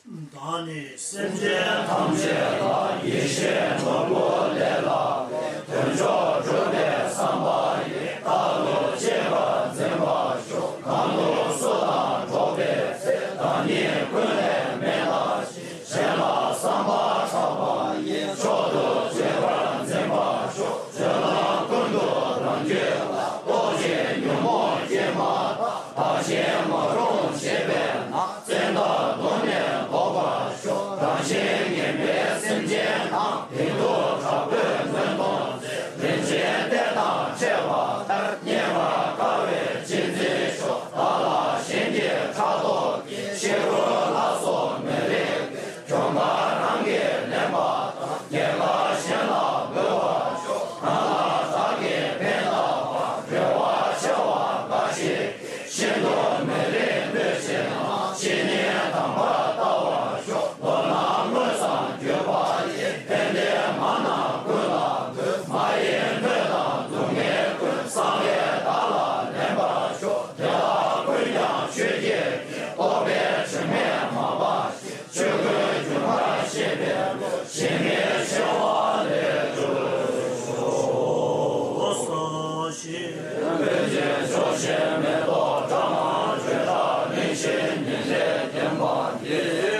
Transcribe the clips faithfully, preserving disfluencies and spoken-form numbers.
བདག་ནི་སེམས་ཅན་ཐམས་ཅད་ལ་ཡེ་ཤེས་ནོར་བུ་ལས་ལྷག་པའི་དོན་མཆོག་སྒྲུབ་པའི་བསམ་པ་ཡིས། རྟག་ཏུ་གཅེས་པར་འཛིན་པར་ཤོག་གང་དུ་སུ་དང་འགྲོགས་པའི་ཚེ། བདག་ཉིད་ཀུན་ལས་མེད་ལྟ་ཞིང་། གཞན་ལ་བསམ་པ་ཆགས་པ་ཡིས། མཆོག་ཏུ་གཅེས་པར་འཛིན་པར་ཤོག་སྤྱོད་ལམ་ཀུན་ཏུ་རང་རྒྱུད་ལ། རྟོག་བཅས་ཉོན་མོངས་སྐྱེས་མ་ཐག་བདག་གཞན་མ་རུངས་བྱེད་པས་ན། བཙན་དང་སྡུག་བསྔལ་བཟློག་པར་ཤོག་རང་གཞན་ངན་པའི་སེམས་ཅན་དང་། དེང་དུས་དྲག་པོའི་གནོན་སྟངས་ཚེ། རིན་ཆེན་གཏེར་དང་འཕྲད་པ་ལྟར། རྙེད་པར་དཀའ་བས་གཅེས་འཛིན་ཤོག་བདག་ལ་གཞན་གྱི་ཕྲག་དོག་གིས། གཤེ་སྐུར་ལ་སོགས་མི་རིགས་པའི། གྱོང་ཁ་རང་གིས་ལེན་པ་དང་། རྒྱལ་ཁ་གཞན་ལ་འབུལ་བར་ཤོག་རང་ལ་བདག་གིས་ཕན་བཏགས་པ། རེ་བ་ཆེ་བ་འགའ་ཞིག་གིས། ཤིན་ཏུ་མི་ལེགས་སྨོས་ཤེས་ན། ཤི་ནས་དམ་པར་བལྟ་བར་ཤོག་མདོར་ན་དངོས་སམ་བརྒྱུད་པ་ཡིས། ཕན་བདེ་མ་རྣམས་ཀུན་ལ་འབུལ། མ་ཡིན་བློས་བཏང་སྡུག་བསྔལ་ཀུན། གསང་བས་བདག་ལ་ལེན་པར་ཤོག་དེ་དག་ཀུན་ཀྱང་ཆོས་ཀྱི་དབྱིངས། རྟོག་པའི་དྲི་མས་མ་སྦགས་ཤིང་། ཆོས་ཀུན་འབྱུང་བར་ཤེས་པའི་བློ། ཞེན་མེད་ཆེ་བ་ལས་གྲུབ་ཤོག་ཕན་ཆད་ཆོག་ཤེས་མེ་ཏོག་འདྲ་མང་། བྱེ་བྲག་གླིང་བཞི་ཉི་ཟླས་བརྒྱན་པ་འདི།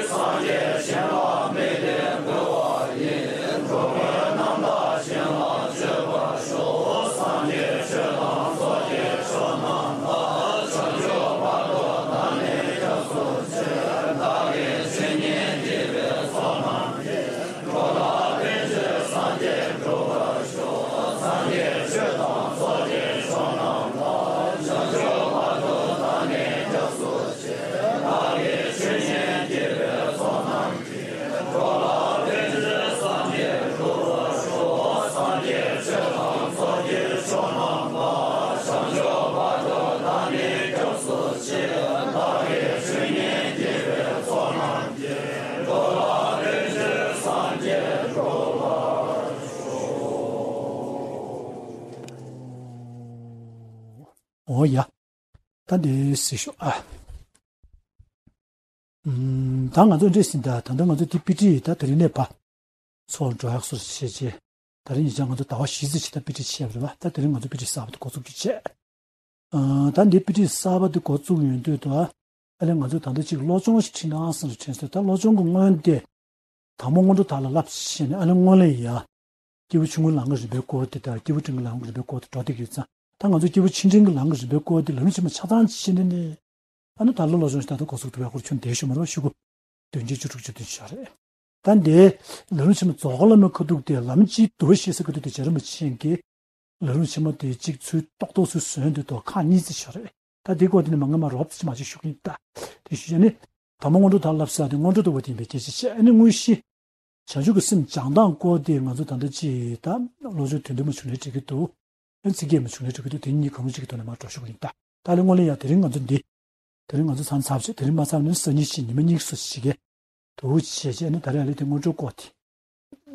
སངས་རྒྱས་གཞན་ལ་དམིགས་ཏེ་འབུལ་བ་ཡིན། འགྲོ་ཀུན་རྣམ་དག་གཞན་ལ་སྤྱོད་པར་ཤོག་སངས་རྒྱས་ཆོས་དང་ཚོགས་ཀྱི་མཆོག་རྣམས་ལ། བྱང་ཆུབ་བར་དུ་བདག་ནི་སྐྱབས་སུ་མཆི། བདག་གིས་ཆོས་ཉིད་བགྱིས་པའི་ཚོགས་རྣམས་ཀྱིས། འགྲོ་ལ་ཕན་ཕྱིར་སངས་རྒྱས་འགྲུབ་པར་ཤོག་སངས་རྒྱས་ཆོས་དང་ཚོགས་ཀྱི་མཆོག་རྣམས་ལ། བྱང་ཆུབ་བར་དུ་བདག་ནི་སྐྱབས་སུ་མཆི། བདག་གིས་ཆོས་ཉིད་བགྱིས་པའི་ཚོགས་རྣམས་ཀྱིས། འགྲོ་ལ་ཕན་ཕྱིར་སངས་རྒྱས་འགྲུབ་པར་ཤོག་སངས་རྒྱས་ཆོས་དང་ཚོགས་ཀྱི་མཆོག་རྣམས་ལ། བྱང་ཆུབ་བར་དུ་བདག་ནི་སྐྱབས་སུ་མཆི། བདག་གིས་ཆོས་ཉིད་བགྱིས་པའི་ཚོགས་རྣམས་ཀྱིས། འགྲོ་ལ་ཕན་ཕྱིར་སངས་རྒྱས་འགྲུབ་པར་ཤོག་འོ་ཡ། ད་འདི་སྲིད་ཤོག་ཨ། ཨུམ། ད་ང་ཚོ་འདྲེས་ཟིན་ད་ད་ལྟ་ང་ཚོ་འདི་དཔེ་ཁྲིད་ད་དེ་རིང་ནས་ཕ་ཚོགས་འགྲོ་ཡག་སོར་བྱེད་ཅེས། ད་རིང་ཉིན་ཞག་ང་ཚོ་ཟླ་བ་བཞི་ཙམ་ཞིག་ད་དཔེ་ཁྲིད་བྱས་པ་རེད་བ། ད་དེ་རིང་ང་ཚོ་དཔེ་ཁྲིད་གསར་པ་དེ་འགོ་འཛུགས་ཀྱི་བྱས། ཨ། ད་འདི་དཔེ་ཁྲིད་གསར་པ་དེ་འགོ་བཙུགས་ཡོང་དུས་དུ་ཨ་ལས་ང་ཚོ་ད་ལྟ་གཅིག་བློ་སྦྱོང་ཞིག་ཁྲིད་ན་བསམ་ལ་དྲན་སོང་། ད་བློ་སྦྱོང་གི་སྔོན་དེ། དང་པོ་སྔོན་འགྲོ་དག་ལ་བསླབ་བྱས་ནས་ཨ་ལས་སྔོན་ལ་ཡ། སྐྱེས་བུ་ཆུང་ངུའི་ལམ་གྱི་རིམ་པའི་སྐོར་དེ་དང་སྐྱེས་བུ་འབྲིང་གི་ལམ་གྱི་རིམ་པའི་སྐོར་དེ་འགྲོ་བསྡད་ཀྱི་ཡོད་ཙང་། ད་ང་ཚོ་སྐྱེས་བུ་ཆེ་འབྲིང་གི་ལམ་གྱི་རིམ་པའི་སྐོར་དེ་ལམ་རིམ་ཆེན་མོ་ཆ་ཚང་བྱས་ནས་ནི། ཨ་ནི་ད་ལོ་བློ་སྦྱོང་ཞིག་ད་ལྟ་འགོ་ཚུགས་ཐུབ་ཡག་སྐོར་ཁྱོན་བསྡད་ཤོད་མ་རོགས། ཤོག་གུ་བདུན་ཅུ་བཅུ་དྲུག་བཅུ་བདུན་ཤོག་རེད། ད་འདི་ལམ་རིམ་ཆེན་མོ་རྫོགས་ལམ་ཁ་ཐུག་དེ་ལམ་གཅིག་བསྡུ་བ་ཞེས་ཟེར་གྱི་འདུག་དེ་རྗེ་རིན་པོ་ཆེ་གིས་ལམ་རིམ་ཆེན་མོ་དེ་གཅིག་ཚུལ་ཏོག་ཏོག་ཚུལ་བཟོས་འདུག་དོ་ཁག་གཉིས་ཙམ་ཤོག་རེད། ད་འདི་སྐོར་དེ་ནི་མ་ངས་མ་རོབ་ཙམ་མ་ཅིག་ཞུ་གི་ཡིན། ད་དེ་ཞུ་བྱས་ནི། དང་པོ་སྔོན་འགྲོ་དག་ལ་བསླབ་ས་དེ་སྔོན་འགྲོ་ལྟ་བུ་དེ་ཡིན་པའི་སྐད་ཆ་བཤད། ཨ་ནི་དངོས་གཞི། བྱང་ཆུབ་ཀྱི་སེམས་སྦྱང་སྟངས་སྐོར་དེ་ང་ཚོ་ད་ལྟ་ཅིག་ད་བློ་སྦྱོང་དོན་བདུན་མ་བྱུང་ནའི་འགྲིག་གི་འདུག་ཨ་ནི་ཚིག་བརྒྱད་མ་བྱུང་ནའི་འགྲིག་གི་འདུག་དེ་གཉིས་གང་རུང་གཅིག་གི་ཐོག་ནས་མར་འགྲོ་ཤོག་གི་ཡིན། ད་ད་ལོ་སྔོན་ལ་ཡ་དེ་རིང་ང་ཚོ་འདི། དེ་རིང་ང་ཚོ་མཚམས་ཚར་བྱས། དེ་རིང་མ་ཚར་ནས་སང་ཉིན་ཕྱི་ཉི་མ་གཉིས་སུ་ཞིག་གི། དུ་བྱས་བྱས་ནི་ད་རེས་ཨ་ལས་དེ་སྔོན་འགྲོའི་སྐོར་དེ།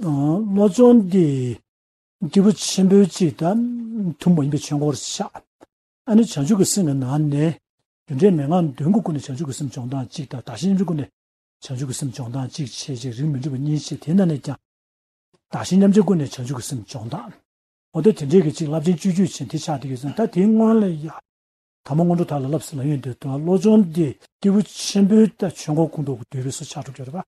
ཨ། བློ་སྦྱོང་འདི། སྐྱེས་བུ་ཆེན་པོའི་གཅིག་དང་ཐུན་མོང་མ་ཡིན་པའི་ཆོས་འཁོར་ཆགས། ཨ་ནི་བྱང་ཆུབ་ཀྱི་སེམས་ཀྱི་ནང་ནས། རྒྱུ་འབྲས་མན་ངག་བདུན་གྱི་སྒོ་ནས་བྱང་ཆུབ་ཀྱི་སེམས་སྦྱོང་སྟངས་གཅིག་དང་། བདག་གཞན་མཉམ་བརྗེའི་སྒོ་ནས་བྱང་ཆུབ་ཀྱི་སེམས་སྦྱོང་སྟངས་གཅིག་བྱས་བྱས། རིགས་མི་འདྲ་བ་གཉིས་བྱས། དེའི་ནང་ནས་ཀྱང་། བདག་གཞན་མཉམ་བརྗེའི་སྒོ་ནས་བྱང་ཆུབ་ཀྱི་སེམས་སྦྱོང་སྟངས། འོ་ད་དེ་འདྲའི་གི་གཅིག་བསླབ་ཚན་བཅུ་བཅུ་ཅན་དེ་ཆགས་བསྡད་ཡོད་ཙང་། ད་དེའི་སྔོན་ལ་ཡ། དང་པོ་སྔོན་འགྲོ་དག་ལ་བསླབ་ཟེར་ལབ་ཡོང་དུས་དུ་བློ་སྦྱོང་འདི་སྐྱེས་བུ་ཆེན་པོའི་ད་ཆོས་འཁོར་ཁོངས་གཏོགས་ཀྱི་བསྡུས་པའི་སུ་ཆགས་འགྲོ་གི་རེད་པ།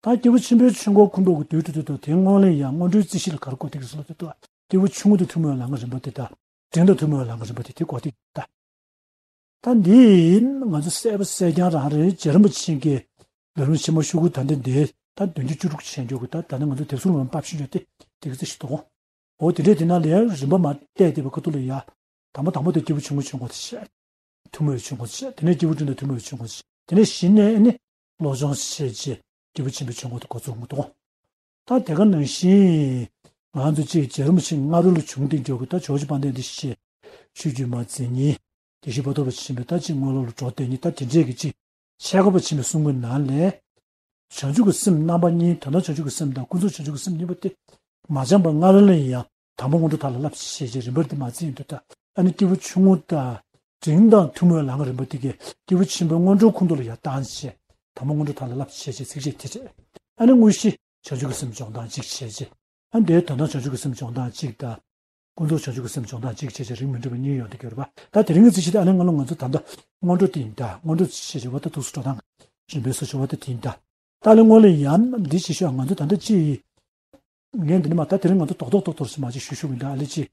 ད་སྐྱེས་བུ་ཆེན་པོའི་ཆོས་འཁོར་ཁོངས་གཏོགས་ཀྱི་བསྡུས་དུ་དུ་དེའི་སྔོན་ལ་ཡང་སྔོན་འགྲོའི་རྩིས་གཞི་ལ་ག་རེ་གོ་ཐིག་ཟེར་ལབ་དུས་དུ་སྐྱེས་བུ་ཆུང་ངུ་དང་ཐུན་མོང་བའི་ལམ་གྱི་རིམ་པ་དེ་དང་། འབྲིང་དང་ཐུན་མོང་བའི་ལམ་གྱི་རིམ་པ་དེ་དེ་གོ་ཐིག་ད། ད་འདི་ང་ཚོ་གསལ་པོ་གསལ་རྐྱང་རང་རེད། རྗེ་རིན་པོ་ཆེ་གིས་ལམ་རིམ་ཆེན་མོ་ཤོག་གུ་ད་ལྟ་འདི་ད་བདུན་ཅུ་བཅུ་དྲུག་ཅན་འཇོག་གི། ད་ད་ནི་ང་ཚོ་དེབ་གཟུགས་ལ་ཕབ་ཤིང་འཇོག་སྟེ་དེ་ག་ཚོད་ཞིག་འདུག་འོ་དེ་འདྲས་དེ་ནང་ལ་ཡང་རིམ་པ་མར་བལྟས་བསྡད་པའི་ཁ་ཐུག་ལ་ཡ། དང་པོ་དང་པོ་དེ་སྐྱེས་བུ་ཆུང་ངུའི་ཆོས་འཁོར་དེ་བཤད། ཐུན་མོང་བའི་ཆོས་འཁོར་དེ་བཤད། དེ་ནས་སྐྱེས་བུ་འབྲིང་དང་ཐུན་མོང་བའི་ཆོས་འཁོར་དེ་བཤད། དེ་ནས་གཞི་ནས་ནི་བློ་སྦྱོང་བཤད་ཅེས་སྐྱེས་བུ་ཆེན་པོའི་ཆོས་འཁོར་དེ་འགོ་ཚུགས་མི་འདུག་ད་དེ་ག་ནང་བཞིན་ང་ཚོ་གཅིག་རྗེ་རིན་པོ་ཆེ་སྔ་རོལ་ལ་བྱུང་སྟེ་འཇོག་གི། ད་ཇོ་བོ་རྗེ་དཔལ་ལྡན་འདས་ཀྱི་ཆོས་བརྒྱུད་མ་འཛིན་ཉིན། དགེ་བཤེས་ཕ་ཐོགས་པ་ཆེན་པོས་ད་གཅིག་སྔོན་ལོགས་ལ་འགྲོ་བསྡད་ཉིན། ད་དེ་འདྲས་ཀྱི་གཅིག་ཆེ་དགོན་པ་ཆེན་པོའི་གསུང་གི་ནང་ལས། བྱང་ཆུབ་ཀྱི་སེམས་རྣམ་པ་གཉིས། དོན་དམ་བྱང་ཆུབ་ཀྱི་སེམས་དང་ཀུན་རྫོབ་བྱང་ཆུབ་ཀྱི་སེམས་གཉིས་པོ་དེ་མ་སྦྱངས་པར་སྔ་རོལ་ལ་ཡིན་ཡང་དང་པོ་སྔོན་འགྲོ་དག་ལ་བསླབ་ཅེས་བྱས་རིམ་པར་དེ་མ་བརྩིས་ཡོང་དུས། ད་ཨ་ནི་སྐྱེས་བུ་ཆུང་ངུ་དང་འབྲིང་དང་ཐུན་མོང་བའི་ལམ་གྱི་རིམ་པ་དེ་གས་སྐྱེས་བུ་ཆེན་པོའི་སྔོན་འགྲོའི་ཁོངས་གཏོགས་ལ་ཡར་བཏང་བྱས། དང་པོ་སྔོན་འགྲོ་མཐའ་ལ་བསླབ་བྱས་བྱས་ཚིགས་བཅད་དེ་བྱས། ཨ་ནི་དངོས་གཞི་བྱང་ཆུབ་ཀྱི་སེམས་སྦྱོང་སྟངས་གཅིག་བྱས་བྱས། ཨ་ནི་དེའི་དོན་དམ་བྱང་ཆུབ་ཀྱི་སེམས་སྦྱོང་སྟངས་གཅིག་དང་། ཀུན་རྫོབ་བྱང་ཆུབ་ཀྱི་སེམས་སྦྱོང་སྟངས་གཅིག་བྱས་བྱས་རིང་མི་འགྲོ་བའི་གཉིས་ཡོང་དེ་གྱུར་པ། ད་དེ་རིང་གི་ཚིགས་བཅད་དེ་ཨ་ནི་སྔ་ལོ་ང་ཚོ་ད་ལྟ་སྔོན་འགྲོ་དེ་ཡིན་ད། སྔོན་འགྲོ་བྱས་བྱས་བ་ད་ཐུགས་སུ་འགྲོ་སྟངས་རིམ་པས་སུ་བྱས་བ་ད་དེ་ཡིན་ད། ད་ལས་སྔོན་ལ་ཡང་འདི་བྱེད་ཤོག་ང་ཚོ་ད་ལྟ་ཅི་ཡིན། ངས་འདི་ནི་མ་ད་དེ་རིང་ང་ཚོ་རྡོག་རྡོག་རྡོག་རྡོག་ཞིག་མ་ཅིག་ཞུ་ཞུ་གི་འདུག་ཨ་ལེ་ཅི།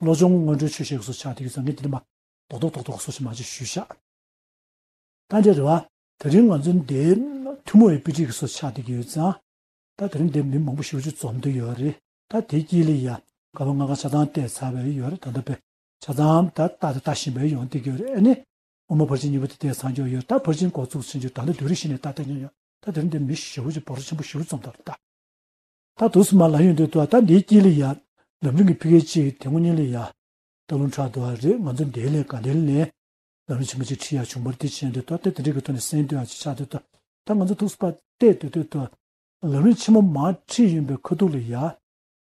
བློ་སྦྱོང་སྔོན་འགྲོའི་ཆོས་བཤད་སོགས་ཆགས་དེ་གི་ཚོ་ངས་འདི་ནི་མ་རྡོག་རྡོག་རྡོག་རྡོག་སོགས་ཞིག་མ་ཅིག་ཞུ་ཤག་ད་འདྲ་རེད་བ། དེ་རིང་ང་ཚོ་འདི་ཐུན་མོང་བའི་དཔེ་ཁྲིད་ཀྱི་སོགས་ཆགས་དེ་གི་ཡོད་ཙང་། ད་དེ་རིང་འདི་མི་མང་པོ་ཞེ་པོ་ཅིག་འཛོམས་བསྡད་ཡོད་རེད། ད་དེ་དཀྱིལ་ལ་ཡ་ག་བ་ང་ག་ཆ་ཚང་བལྟས་ཚར་བའི་ཡོད་རེད། ད་ལྟ་པས་ཆ་ཚང་ད་ལྟ་ལྟ་བཞིན་པའི་ཡོང་བསྡད་ཀྱི་ཡོད་རེད། ཨ་ནི། དབུ་མ་ཕར་ཕྱིན་གཉིས་པོ་དེ་བལྟས་ཚར་ཀྱི་ཡོད། ད་ཕར་ཕྱིན་འགོ་བཙུགས་ཕྱིན་ཀྱི་ད་ལྟ་བདུན་རེ་བཞི་ནས་ད་ལྟ་ཉོན་ཡོད། ད་དེ་རིང་འདི་མི་ཞེ་པོ་ཅིག་འབོར་ཆེན་པོ་ཞེ་པོ་འཛོམས་ད་རེད་ད། ད་དུས་སུ་མ་ལ་ཡོང་དུས་དུ་ད་འདིའི་དཀྱིལ་ལ་ཡ། ལམ་རིམ་གྱི་ཕ་གི་གཅིག་དེ་སྔོན་ཉིན་ལ་ཡ། སྟག་ལུང་བྲག་དུ་བ་རེད། ང་ཚོ་འདིའི་ལས་ག་འདིའི་ལས། ལམ་རིམ་ཆེན་མོ་གཅིག་ཁྲིད་ཡ་བྱུང་བར་དེ་བྱས་འདུག་ད་ལྟ་དེ་འདྲའི་གི་ཐོག་ནས་གསན་འདོད་ཡ་ཅིག་ཆགས་འདུག་ད་ད་ང་ཚོ་ཐུགས་སུ་པ་བལྟས་འདུག་དུས་དུ། ལམ་རིམ་ཆེན་མོ་མར་ཁྲིད་ཡོང་པའི་ཁ་ཐུག་ལ་ཡ།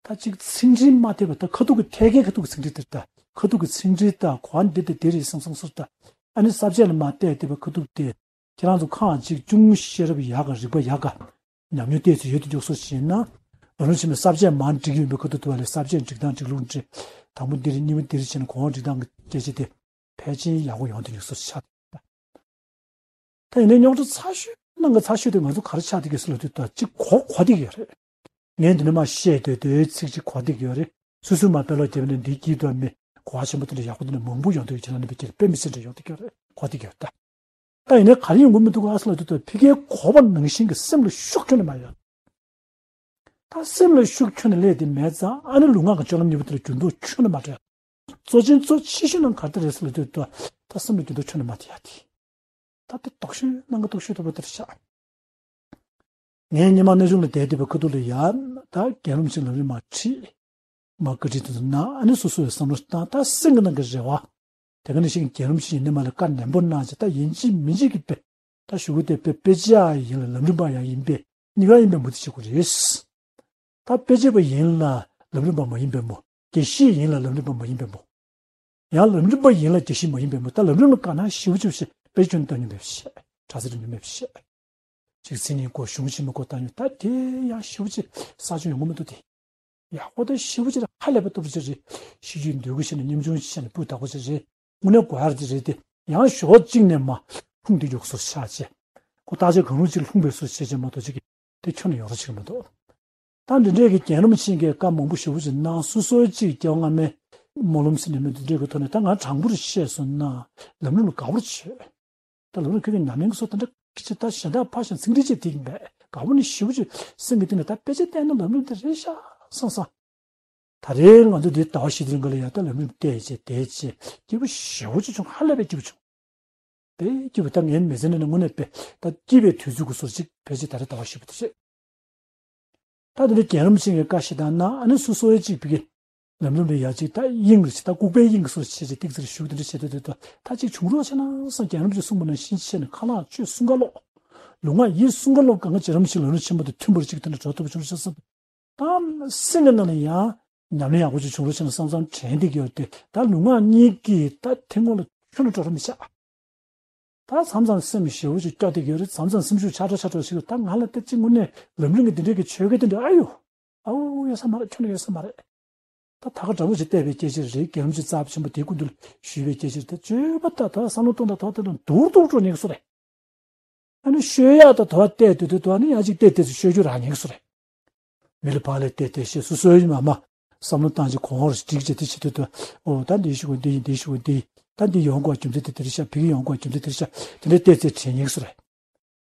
ད་ཅིག་ཚིག་འགྲེལ་མ་ཐེབས་པ་ད་ཁ་ཐུག་གི་ཐད་ཀའི་ཁ་ཐུག་གི་ཚིག་འགྲེལ་དེར་ད་ཁ་ཐུག་གི་ཚིག་འགྲེལ་ད་གོ་བ་འདི་དེ་དེ་རེད་བསམ་བསམ་སོར་ད། ཨ་ནི་ས་བཅད་ལ་མ་བལྟས་བལྟས་པ་ཁ་ཐུག་དེ། ཁྱེད་རང་ཚོ་ཁག་ཅིག་ཅུང་ཤེས་རབ་ཡག་ག་རིག་པ་ཡག་ག་ཉམས་མྱོང་ཏོག་ཙམ་ཡོད་དུ་འཇུག་སོ་ཞེ་ན། ལམ་རིམ་ཆེན་མོའི་ས་བཅད་མར་འགྲིག་ཡོད་པའི་ཁ་ཐུག་ཏུ་བ་ལས་ས་བཅད་འགྲིག་སྟངས་འགྲིག་ལུགས་འགྲིག་དང་པོ་འདི་རེད། གཉིས་པ་འདི་རེད་བྱས་ནས་གོང་འོག་འགྲིག་སྟངས་ཀྱི་སྐད་ཆ་དེ་ཕལ་ཆེར་ཡག་པོ་ཡོང་དུ་འཇུག་སོ་ཆགས། ད་ཡིན་ནའི་རྙོག་དྲ་ཚ་ཤོས་ནང་གི་ཚ་ཤོས་དེ་ང་ཚོ་ག་རེ་ཆགས་བསྡད་ཀྱི་སོ་ལ་དུས་ད་ཅིག་གོ་གོ་བསྡད་ཀྱི་ཡོད་རེད། ངས་འདི་ནས་མ་བཤད་སྡོད་སྡོད་ཚིག་ཅིག་གོ་བསྡད་ཀྱི་ཡོད་རེད། སོ་སོས་མ་དཔེ་ཀློག་བརྒྱབ་ནས་འདི་སྐྱིད་དོ་མི་གོ་བ་ཆེན་པོ་དེ་འདྲ་ཡག་པོ་དེ་འདྲ་མང་པོ་ཡོང་དུས་ཁྱེད་རང་ནས་བེད་སྤྱད་དཔེ་མི་སྲིད་འདྲ་ཡོང་བསྡད་ཀྱི་ཡོད་རེད། གོ་བསྡད་ཀྱི་ཡོད་ད། ད་ཡིན་ནའི་ག་རེ་ཡོང་གི་མི་འདུག་ཨ་སོ་ལ་དུས་ད་ཕ་གིའི་གོ་བ་ནང་བཞིན་གྱི་སེམས་ལ་ཤུགས་ཁྱོན་ནས་མ་ཡོད། ད་སེམས་ལ་ཤུགས་ཁྱོན་ནས་སླེབས་དེ་མེད་ཙང་ཨ་ནི་ལུས་ངག་གི་སྤྱོད་ལམ་གཉིས་པོ་དེ་ལ་འགྱུར་ལྡོག་ཁྱོན་ནས་མ་འགྲོ་ཡ། གཙོ་ཆེན་གཙོ་ཆེ་ཤོས་ནང་ག་རེ་རེད་ཟེར་ལ་ལྟོས་དུས་ད་སེམས་ལ་འགྱུར་ལྡོག་ཁྱོན་ནས་མ་ཐེབས་ཡ་དེ། ད་དེ་སྡུག་ཤོས་སྣང་གི་སྡུག་ཤོས་དུ་བ་དེར་ཤག་ངས་སྔོན་མ་གནས་ཆུང་ལ་བསྡད་བསྡད་པའི་ཁ་ཐུག་ལ་ཡ། ད་རྒན་རབས་ཅིག་ལམ་རིམ་མར་ཁྲིད། མར་བཀའ་ཁྲིད་དུ་གནང་ཨ་ནི་སོ་སོ་ཡི་བསམ་བློ་བཏང་ད་སེམས་ཀྱི་ནང་གི་རེ་བ། དེ་ག་ནང་བཞིན་རྒན་རབས་ཅིག་ཡིན་ནའི་མ་ལ་བཀའ་ནན་པོ་གནང་བྱས་ད་ཡིན་གཅིག་མིན་གཅིག་གི་དཔེ། ད་ཞུ་གི་དེ་དཔེ་དཔེ་ཆ་ཡིན་ལ་ལམ་རིམ་པ་ཡང་ཡིན་པས་གཉིས་ཀ་ཡིན་པའི་མུ་མཐུད་བྱེད་དགོས་རེད། ད་དཔེ་ཆ་པ་ཡིན་ལ་ལམ་རིམ་པ་མ་ཡིན་པའི་མོ། དགེ་བཤེས་ཡིན་ལ་ལམ་རིམ་པ་མ་ཡིན་པའི་མོ། ཡང་ལམ་རིམ་པ་ཡིན་ལ་དགེ་བཤེས་མ་ཡིན་པའི་མོ། ད་ལམ་རིམ་ལ་དགའ་སྣང་ཞེ་པོ་ཅིག་བྱས་དཔེ་ཆ་ཁྱོན་ནས་བལྟ་མྱོང་མེད་པ་བཤད། དྲ་ཚིགས་ལ་མྱོང་མེད་པ་བཤད། གཅིག་མཚན་ཉིད་སྐོར་གཞུང་ཆེན་མོའི་སྐོར་བལྟ་མྱོང་ད་དེ་ཡང་ཞེ་པོ་ཅིག་གསར་བྱུང་ཡོང་གི་མི་འདུག་དེ། ཡག་པོ་དང་ཞེ་པོ་ཅིག་ཧ་ལས་པ་སྟོབས་ཅིག་རེད། ཤེས་རྒྱུད་འདོད་དགུ་བྱས་ནས་སྙོམས་ཆུང་བྱས་ནས་སྤུས་དག་པོ་ཅིག་རེད། དངོས་གནས་གོ་ཡག་ཅིག་རེད་དེ། ཡང་ཞོགས་གཅིག་ནས་མ་ལྷུང་དེ་མགྱོགས་སུ་ཤར་བྱས། ཁོ་བརྟག་དཔྱད་གང་རུང་ཅིག་ལྷུང་བའི་སོ་བྱས་བྱས་མ་གཏོགས་ཅིག་དེ་ཁྱོན་ནས་ཡོང་རོགས་བྱེད་ཀྱི་མི་འདུག་ད་འདི་འདྲས་ཀྱི་རྒན་རབས་ཆེན་གྱིས་བཀའ་མང་པོ་ཞེ་པོ་ཅིག་གནང་སོ་སོའི་ཅིག་སྐྱེ་བ་སྔ་མའི་སྨོན་ལམ་ཟེར་ནས་མི་འདི་འདྲས་ཀྱི་ཐོག་ནས་ད་ང་དྲང་པོར་བཤད་སོང་ན་ལམ་རིམ་ལ་དགའ་པོར་བྱོས། ད་ལམ་རིམ་ཁྱོད་ཀྱི་ཉམས་ལེན་གྱི་སོ་ད་འདྲ་ཅིག་ད་གཞན་དག་ཕར་བཞག་ཚིག་འགྲེལ་བྱེད་དེ་ཡིན་པས་དགའ་པོ་ནི་ཞེ་པོ་ཅིག་སེམས་ཀྱི་གཏིང་ནས་ད་དཔེ་ཆ་བལྟས་ན་ལམ་རིམ་དེ་རེད་ཤག་བསམ་བསམ། ད་རེས་ང་ཚོ་འདི་ཟླ་བ་བཞི་དེ་རིང་ག་ལ་ཡ་ད་ལམ་རིམ་བལྟས་བྱས་བལྟས་བྱས་སྐྱིད་པོ་ཞེ་པོ་ཅིག་བྱུང་། ཧ་ལས་པའི་སྐྱིད་པོ་བྱུང་། དཔེ་སྐྱིད་པོ་ད་ངའི་མི་ཚེ་ནང་ནས་དངོས་གནས་དཔེ་ད་སྐྱིད་པའི་དུས་ཚོད་ཀྱི་སོར་ཅིག་ཕལ་ཆེར་ད་རེས་ཟླ་བ་བཞི་པོ་དེ་རེད། ད་དེ་འདྲ་རྒན་རབས་ཆེན་གྱི་བཀའ་ཞིག་དང་ན་ཨ་ནི་སོ་སོའི་ཅིག་བི་གེ་ལམ་རིམ་རེ་ཡ་ཅིག་ད་དབྱིངས་རེ་ཅིག་ད་ལྐུགས་པའི་དབྱིངས་ཀྱི་སོར་བྱས་ཅིག་ཏིག་ཙིག་ཞུགས་དེ་འདྲ་བྱས་དུས་དུས་ད་ཅིག་བྱུང་རོགས་བྱས་ན་བསམ། རྒན་རབས་ཀྱིས་གསུངས་པ་ནང་བཞིན་བྱས་ནས་ཁ་ལག་ཆོས་གསུང་ག་ལོག་ལུས་ངག་ཡིད་གསུང་ག་ལོག་གང་ག་རྒན་རབས་ཆེན་ལམ་རིམ་ཆེན་མོ་དང་མཐུན་པར་ཅིག་དེ་འདྲ་འགྲོ་ཐུབ་པ་བྱུང་རོགས་བྱས་བསམ། ད་སེམས་ཀྱི་ནང་ལ་ཡང་ཉམས་ལེན་ཡག་པོ་ཅིག་བྱུང་རོགས་བྱས་ན་བསམ་བསམ་དྲན་བསྡད་ཀྱི་ཡོད་དེ། ད་ལུས་ངག་གཉིས་ཀྱིས་ད་དེ་སྔོན་ལ་ཁྱོན་ནས་འགྲོ་རོགས་མི་བྱ། ད་མཚམས་མཚམས་སེམས་ཞེ་པོ་ཅིག་སྐྱོ་བསྡད་ཀྱི་ཡོད་རེད། མཚམས་མཚམས་སེམས་ཤུགས་ཆག་འགྲོ་ཆག་འགྲོ་ཞིག་ད་ང་ལ་ད་ཅི་དངོས་གནས་ལམ་རིམ་གྱི་འདི་འདྲའི་གི་ཆོས་སྐད་དེ་འདྲ་ཨ་ཡོ། ཨའོ་ཡོད་ས་མ་རེད། ཁྱོན་ནས་ཡོད་ས་མ་རེད། ད་ད་ག་འདྲ་པོ་ཅིག་བལྟས་པའི་སྐད་ཆ་རེད། རྒན་རབས་ཅིག་རྩ་ཆེན་པོ་དེའི་སྐུ་མདུན་ལ་ཞུས་པའི་སྐད་ཆ་རེད། ད་བརྗོད་པ་ད་ད་བསམ་བློ་གཏོང་ད་ད་ད་ད་འདུག་འདུག་འགྲོ་ཉེ་གི་སོ་རེད། ཨ་ནི་ཤོད་ཡག་ད་དོ་བ་བལྟས་དུས་དུས་དོ་ནི་ཡང་ཅིག་བལྟས་བལྟས་སུ་ཤོད་རྒྱུ་རག་ཉེ་གི་སོ་རེད། མི་ལ་ཕར་ལ་བལྟས་བལྟས་ཤེས་སོ་སོའི་མ་མ་བསམ་བློ་བཏང་ཅིག་གོང་བར་སྒྲིག་ཅིག་དེ་བྱེད་དུས་དུས་ཨོ་ད་འདི་ཞུ་དགོས་འདི་ཡིན་འདི་ཞུ་དགོས་འདི་ཡིན། ད་འདི་ཡོང་དགོས་རྒྱུ་མཚན་དེ་དེ་རེད་ཤག་ཕ་གི་ཡོང་དགོས་རྒྱུ་མཚན་དེ་རེད་ཤག་དེ་འདྲ་བལྟས་བལྟས་དྲན་ཉེ་གི་སོ་རེད།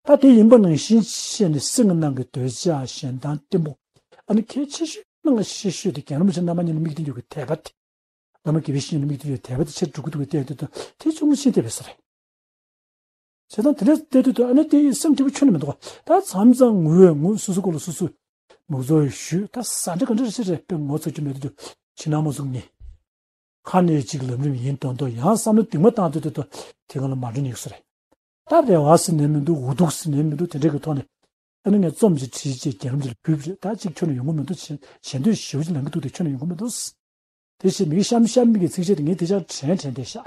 ད་དེ་ཡིན་པ་ནང་བཞིན་བཤད་ནས་སེམས་ཀྱི་ནང་གི་འདོད་ཆགས་ཞེ་སྡང་གཏི་མུག་ཨ་ནི་གལ་ཆེ་ཤོས་ནང་ལ་ཤེས་ཤོས་དེ་རྒན་རབས་ཆེན་རྣམ་པ་གཉིས་ལ་དམིགས་ཏེ་ཡོད་ཀྱི་དད་པ་དེ། བླ་མ་དགེ་བའི་བཤེས་གཉེན་ལ་དམིགས་ཏེ་ཡོད་དད་པ་དེ་ཆེར་འགྲོ་གི་འདུག་གི་བལྟས་དུས་དེ་ཅུང་ཞིག་བལྟས་པའི་སོ་རེད། བྱས་ཙང་དེ་འདྲ་བལྟས་དུས་དུ་ཨ་ནི་དེ་སེམས་སྐྱིད་པོ་ཁྱོན་ནས་མི་འདུག་ད་མཚམས་མཚམས་ངུ་བའི་ངུ་སོ་སོ་སྐོར་ལ་སོ་སོས་མུག་ཚོར་ཞུས་ད་ཟ་འདྲ་ག་འདྲ་རེད་ཟེར་རེད་དཔེ་ངོ་ཚ་རྒྱུ་མེད་དུས་ཕྱི་ནང་མ་ཟུག་ནི། ཁ་ནས་ཅིག་ལམ་རིམ་ཡིན་མདོག་མདོག་ཡང་བསམ་བློ་གཏིང་མ་བཏང་དུས་དུ་དེ་ག་ལ་མ་འགྲོ་ཉེ་གི་སོ་རེད། ད་རེ་བ་ཟེར་ནས་མི་འདུག་འུ་ཐུག་ཟེར་ནས་མི་འདུག་དེ་འདྲ་གི་ཐོག་ནས་ཨ་ནི་ངས་རྩོམ་ཅིག་བྲིས་རྗེས་རྒན་རབས་ཅིག་ལ་ཕུལ་བ་རེད། ད་ཅིག་ཁྱོན་ནས་ཡོང་གི་མི་འདུག་བྱེད་བྱེད་འདོད་ཞེ་པོ་ཅིག་ལང་གི་འདུག་དེ་ཁྱོན་ནས་ཡོང་གི་མི་འདུག་དེ་བཞིན་མི་གཤམ་གཤམ་མི་གི་ཚིགས་བཅད་དེ་ངས་དེ་ཆར་དྲན་དྲན་བསྡད་ཤག་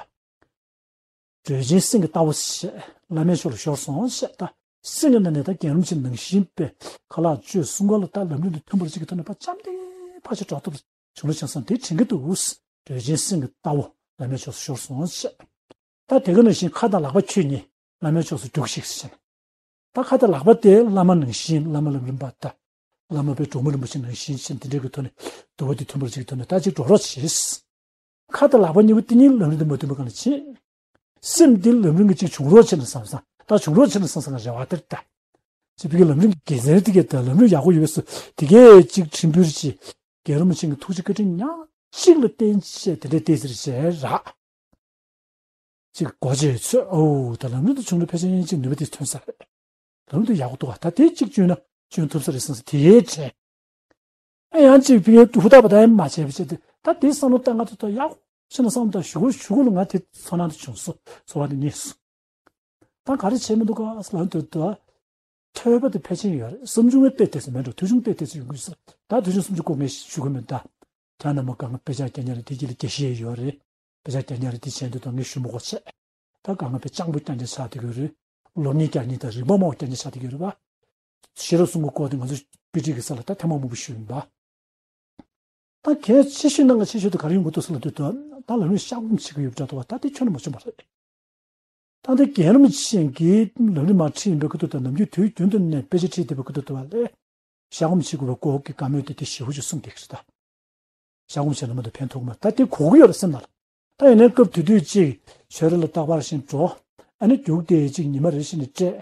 སྒྲོལ་ཆེན་སེང་གེ་ལྟ་བུ་ཞེས་བླ་མའི་ཕྱོགས་ལ་ཤོར་སོང་ཞེས་ད། སེམས་ཀྱི་ནང་ནས་ད་རྒན་རིན་པོ་ཆེ་ནང་བཞིན་པའི་ཁ་ལག་སྤྱོད་གསུམ་ཀ་ལ་ད་ལམ་རིམ་དེ་མཐུན་པར་གཅིག་གི་ཐོག་ནས་ཕར་འཆམ་མཐུན་ཕར་ཕྱིན་འགྲོ་ཐུབ་བྱུང་ལ་བྱང་སང་དེ་དྲན་གྱི་འདུག། འདོད་ཆེན་སེམས་ཀྱི་རྟ་བོ་བླ་མའི་ཕྱོགས་སུ་ཤོར་སོང་ཟེར། ད་དེ་ག་ནང་བཞིན་ཁ་དང་ལག་པ་ཁྱོད་གཉིས་བླ་མའི་ཕྱོགས་སུ་རྒྱུགས་ཤིག་ཟེར། ད་ཁ་དང་ལག་པ་དེ་བླ་མ་ནང་བཞིན་བླ་མ་ལམ་རིམ་པ་དང་། བླ་མ་དཔལ་འབྲོག་མོ་རིན་པོ་ཆེ་ནང་བཞིན་བྱས་དེ་འདྲའི་གི་ཐོག་ནས་དུ་བ་དེ་མཐུན་པར་གཅིག་གི་ཐོག་ནས་ད་གཅིག་འགྲོ་རོགས་བྱེད། ཁ་དང་ལག་པ་གཉིས་པོ་དེ་གཉིས་ལམ་རིམ་དུ་མ་མཐུན་པ་གང་ལ་བྱེད། སེམས་འདི་ལམ་རིམ་གྱི་གཅིག་བྱུང་རོགས་བྱེད་ན་བསམ་བསམ་ད་བྱུང་རོགས་བྱེད་ན་བསམ་བསམ་ག་རེ་བ་དེར་ད། ཅི་བི་གི་ལམ་རིམ་གྱི་དགེ་མཚན་དེ་གས་ད་ལམ་རིམ་ཡག་པོ་ཡོད་པས་སུ་དེ་གས་གཅིག་ཁྲིམས་འབུལ་གྱི་རྒན་རིན་པོ་ཆེ་གི་ཐུགས་རྗེ་བཀའ་དྲིན་ཉག་གཅིག་ལ་བརྟེན་བྱས་དེ་འདྲའི་ལྟས་ཟེར་བྱས་རག། གཅིག་གོ་ཆེ་ཚོད་ཨོ་ད་ལམ་རིམ་དུ་བྱུང་ལ་ཕལ་ཆེར་གཅིག་ནུས་པ་དེ་ཐོན་ས་རེད། ལམ་རིམ་དུ་ཡག་པོ་འདུག་བ་ད་དེ་གཅིག་བཅོས་ན་བཅོས་ཐུབ་ས་རེད་བསམ་ས་དེའི་དྲན། ཨ་ཡང་གཅིག་བི་ཧུ་ད་པ་ད་ཡང་མ་བྱས་པ་བྱས་ཏེ་ད་དེ་བསམ་བློ་བཏང་ང་ད་ད་ཡག་ཤེས་ན་བསམ་ད་ཞུ་གུ་ཞུ་གུ་ལ་ང་དེ་ཚོར་སྣང་དུ་བྱུང་སོ་ཚོར་བ་དེ་རྙེད་སོ། ད་ག་རེ་བྱས་མི་འདུག་ག་ལ་འདོད་དོ། ཐོས་པ་དེ་ཕལ་ཆེར་ཡོད་རེད། བསམ་བྱུང་བའི་དཔེ་དེ་ཚོ་མེད་འགྲོ་ཐོས་བྱུང་དཔེ་དེ་ཚོ་ཡོང་གི་ས་ད་ཐོས་བྱུང་སུམ་ཅུ་སྐོར་ངས་ཞུ་གི་མེད་ད། ཁྱེད་རྣམ་པ་གང་ག་དཔེ་ཆ་རྒྱག་མཁན་རེད་དེ་གྱི་ལ་དགེ་བཤེས་ཡོད་རེད། དཔེ་ཆ་རྒྱག་མཁན་རེད་དེ་བྱས་འདུག་ད་ངས་ཞུ་མི་དགོས་བྱས། ད་གང་ག་དཔེ་སྤྱང་པོ་རྐྱང་རྐྱང་ཆགས་བསྡད་ཀྱི་ཡོད་རེད། སློབ་གཉེར་རྒྱག་མཁན་དང་རིག་པ་སྨྲ་བ་རྐྱང་རྐྱང་ཆགས་བསྡད་ཀྱི་ཡོད་རེད་པ། ཤེས་རབ་གསུམ་གྱི་སྐོར་དེ་ང་ཚོ་དཔེ་ཁྲིད་ཀྱི་ས་ལ་ད་ཐེངས་མ་མང་པོ་ཞུས་ཡིན་པ། ད་གལ་ཆེ་ཤོས་ནང་གི་ཆེ་ཤོས་དེ་ག་རེ་ཡོང་གི་འདུག་ཟེར་ལ་དུས་དུ་ད་ལམ་རིམ་བཤགས་སྒོམ་བྱེད་ཀྱི་ཡོད་པ་འདྲ་འདུག་བ་ད་དེ་ཁྱོན་ནས་མ་བྱུང་བ་རེད། ད་ལྟ་རྒན་རིན་པོ་ཆེ་གིས་ལམ་རིམ་མར་ཁྲིད་ཡིན་པའི་ཁུ་ཐུག་དང་ནམ་རྒྱུན་དུས་རྒྱུན་དུ་ནས་དཔེ་ཆ་ཁྲིད་བསྡད་པའི་ཁུ་ཐུག་ཏུ་བ་ལས། བཤགས་སྒོམ་བྱེད་དགོས་པའི་སྐོར་གྱི་བཀའ་མོལ་དེ་དེ་ཞེ་པོ་ཅིག་གསུངས་བསྡད་ཀྱི་རེད་ད། བཤགས་སྒོམ་བྱས་ན་མ་གཏོགས་ཕན་ཐོགས་མ་རེད་ད་དེ་གོ་གི་ཡོད་རེད་སེམས་ནང་ལ། ད་ཡིན་ནའི་སྐབས་དེ་དུས་གཅིག་ཆོས་ར་ལ་རྟག་པར་བཞིན་འགྲོ། ཨ་ནི་རྒྱུགས་དེ་གཅིག་ཉི་མ་རེ་བཞིན་ནས་སྤྲད།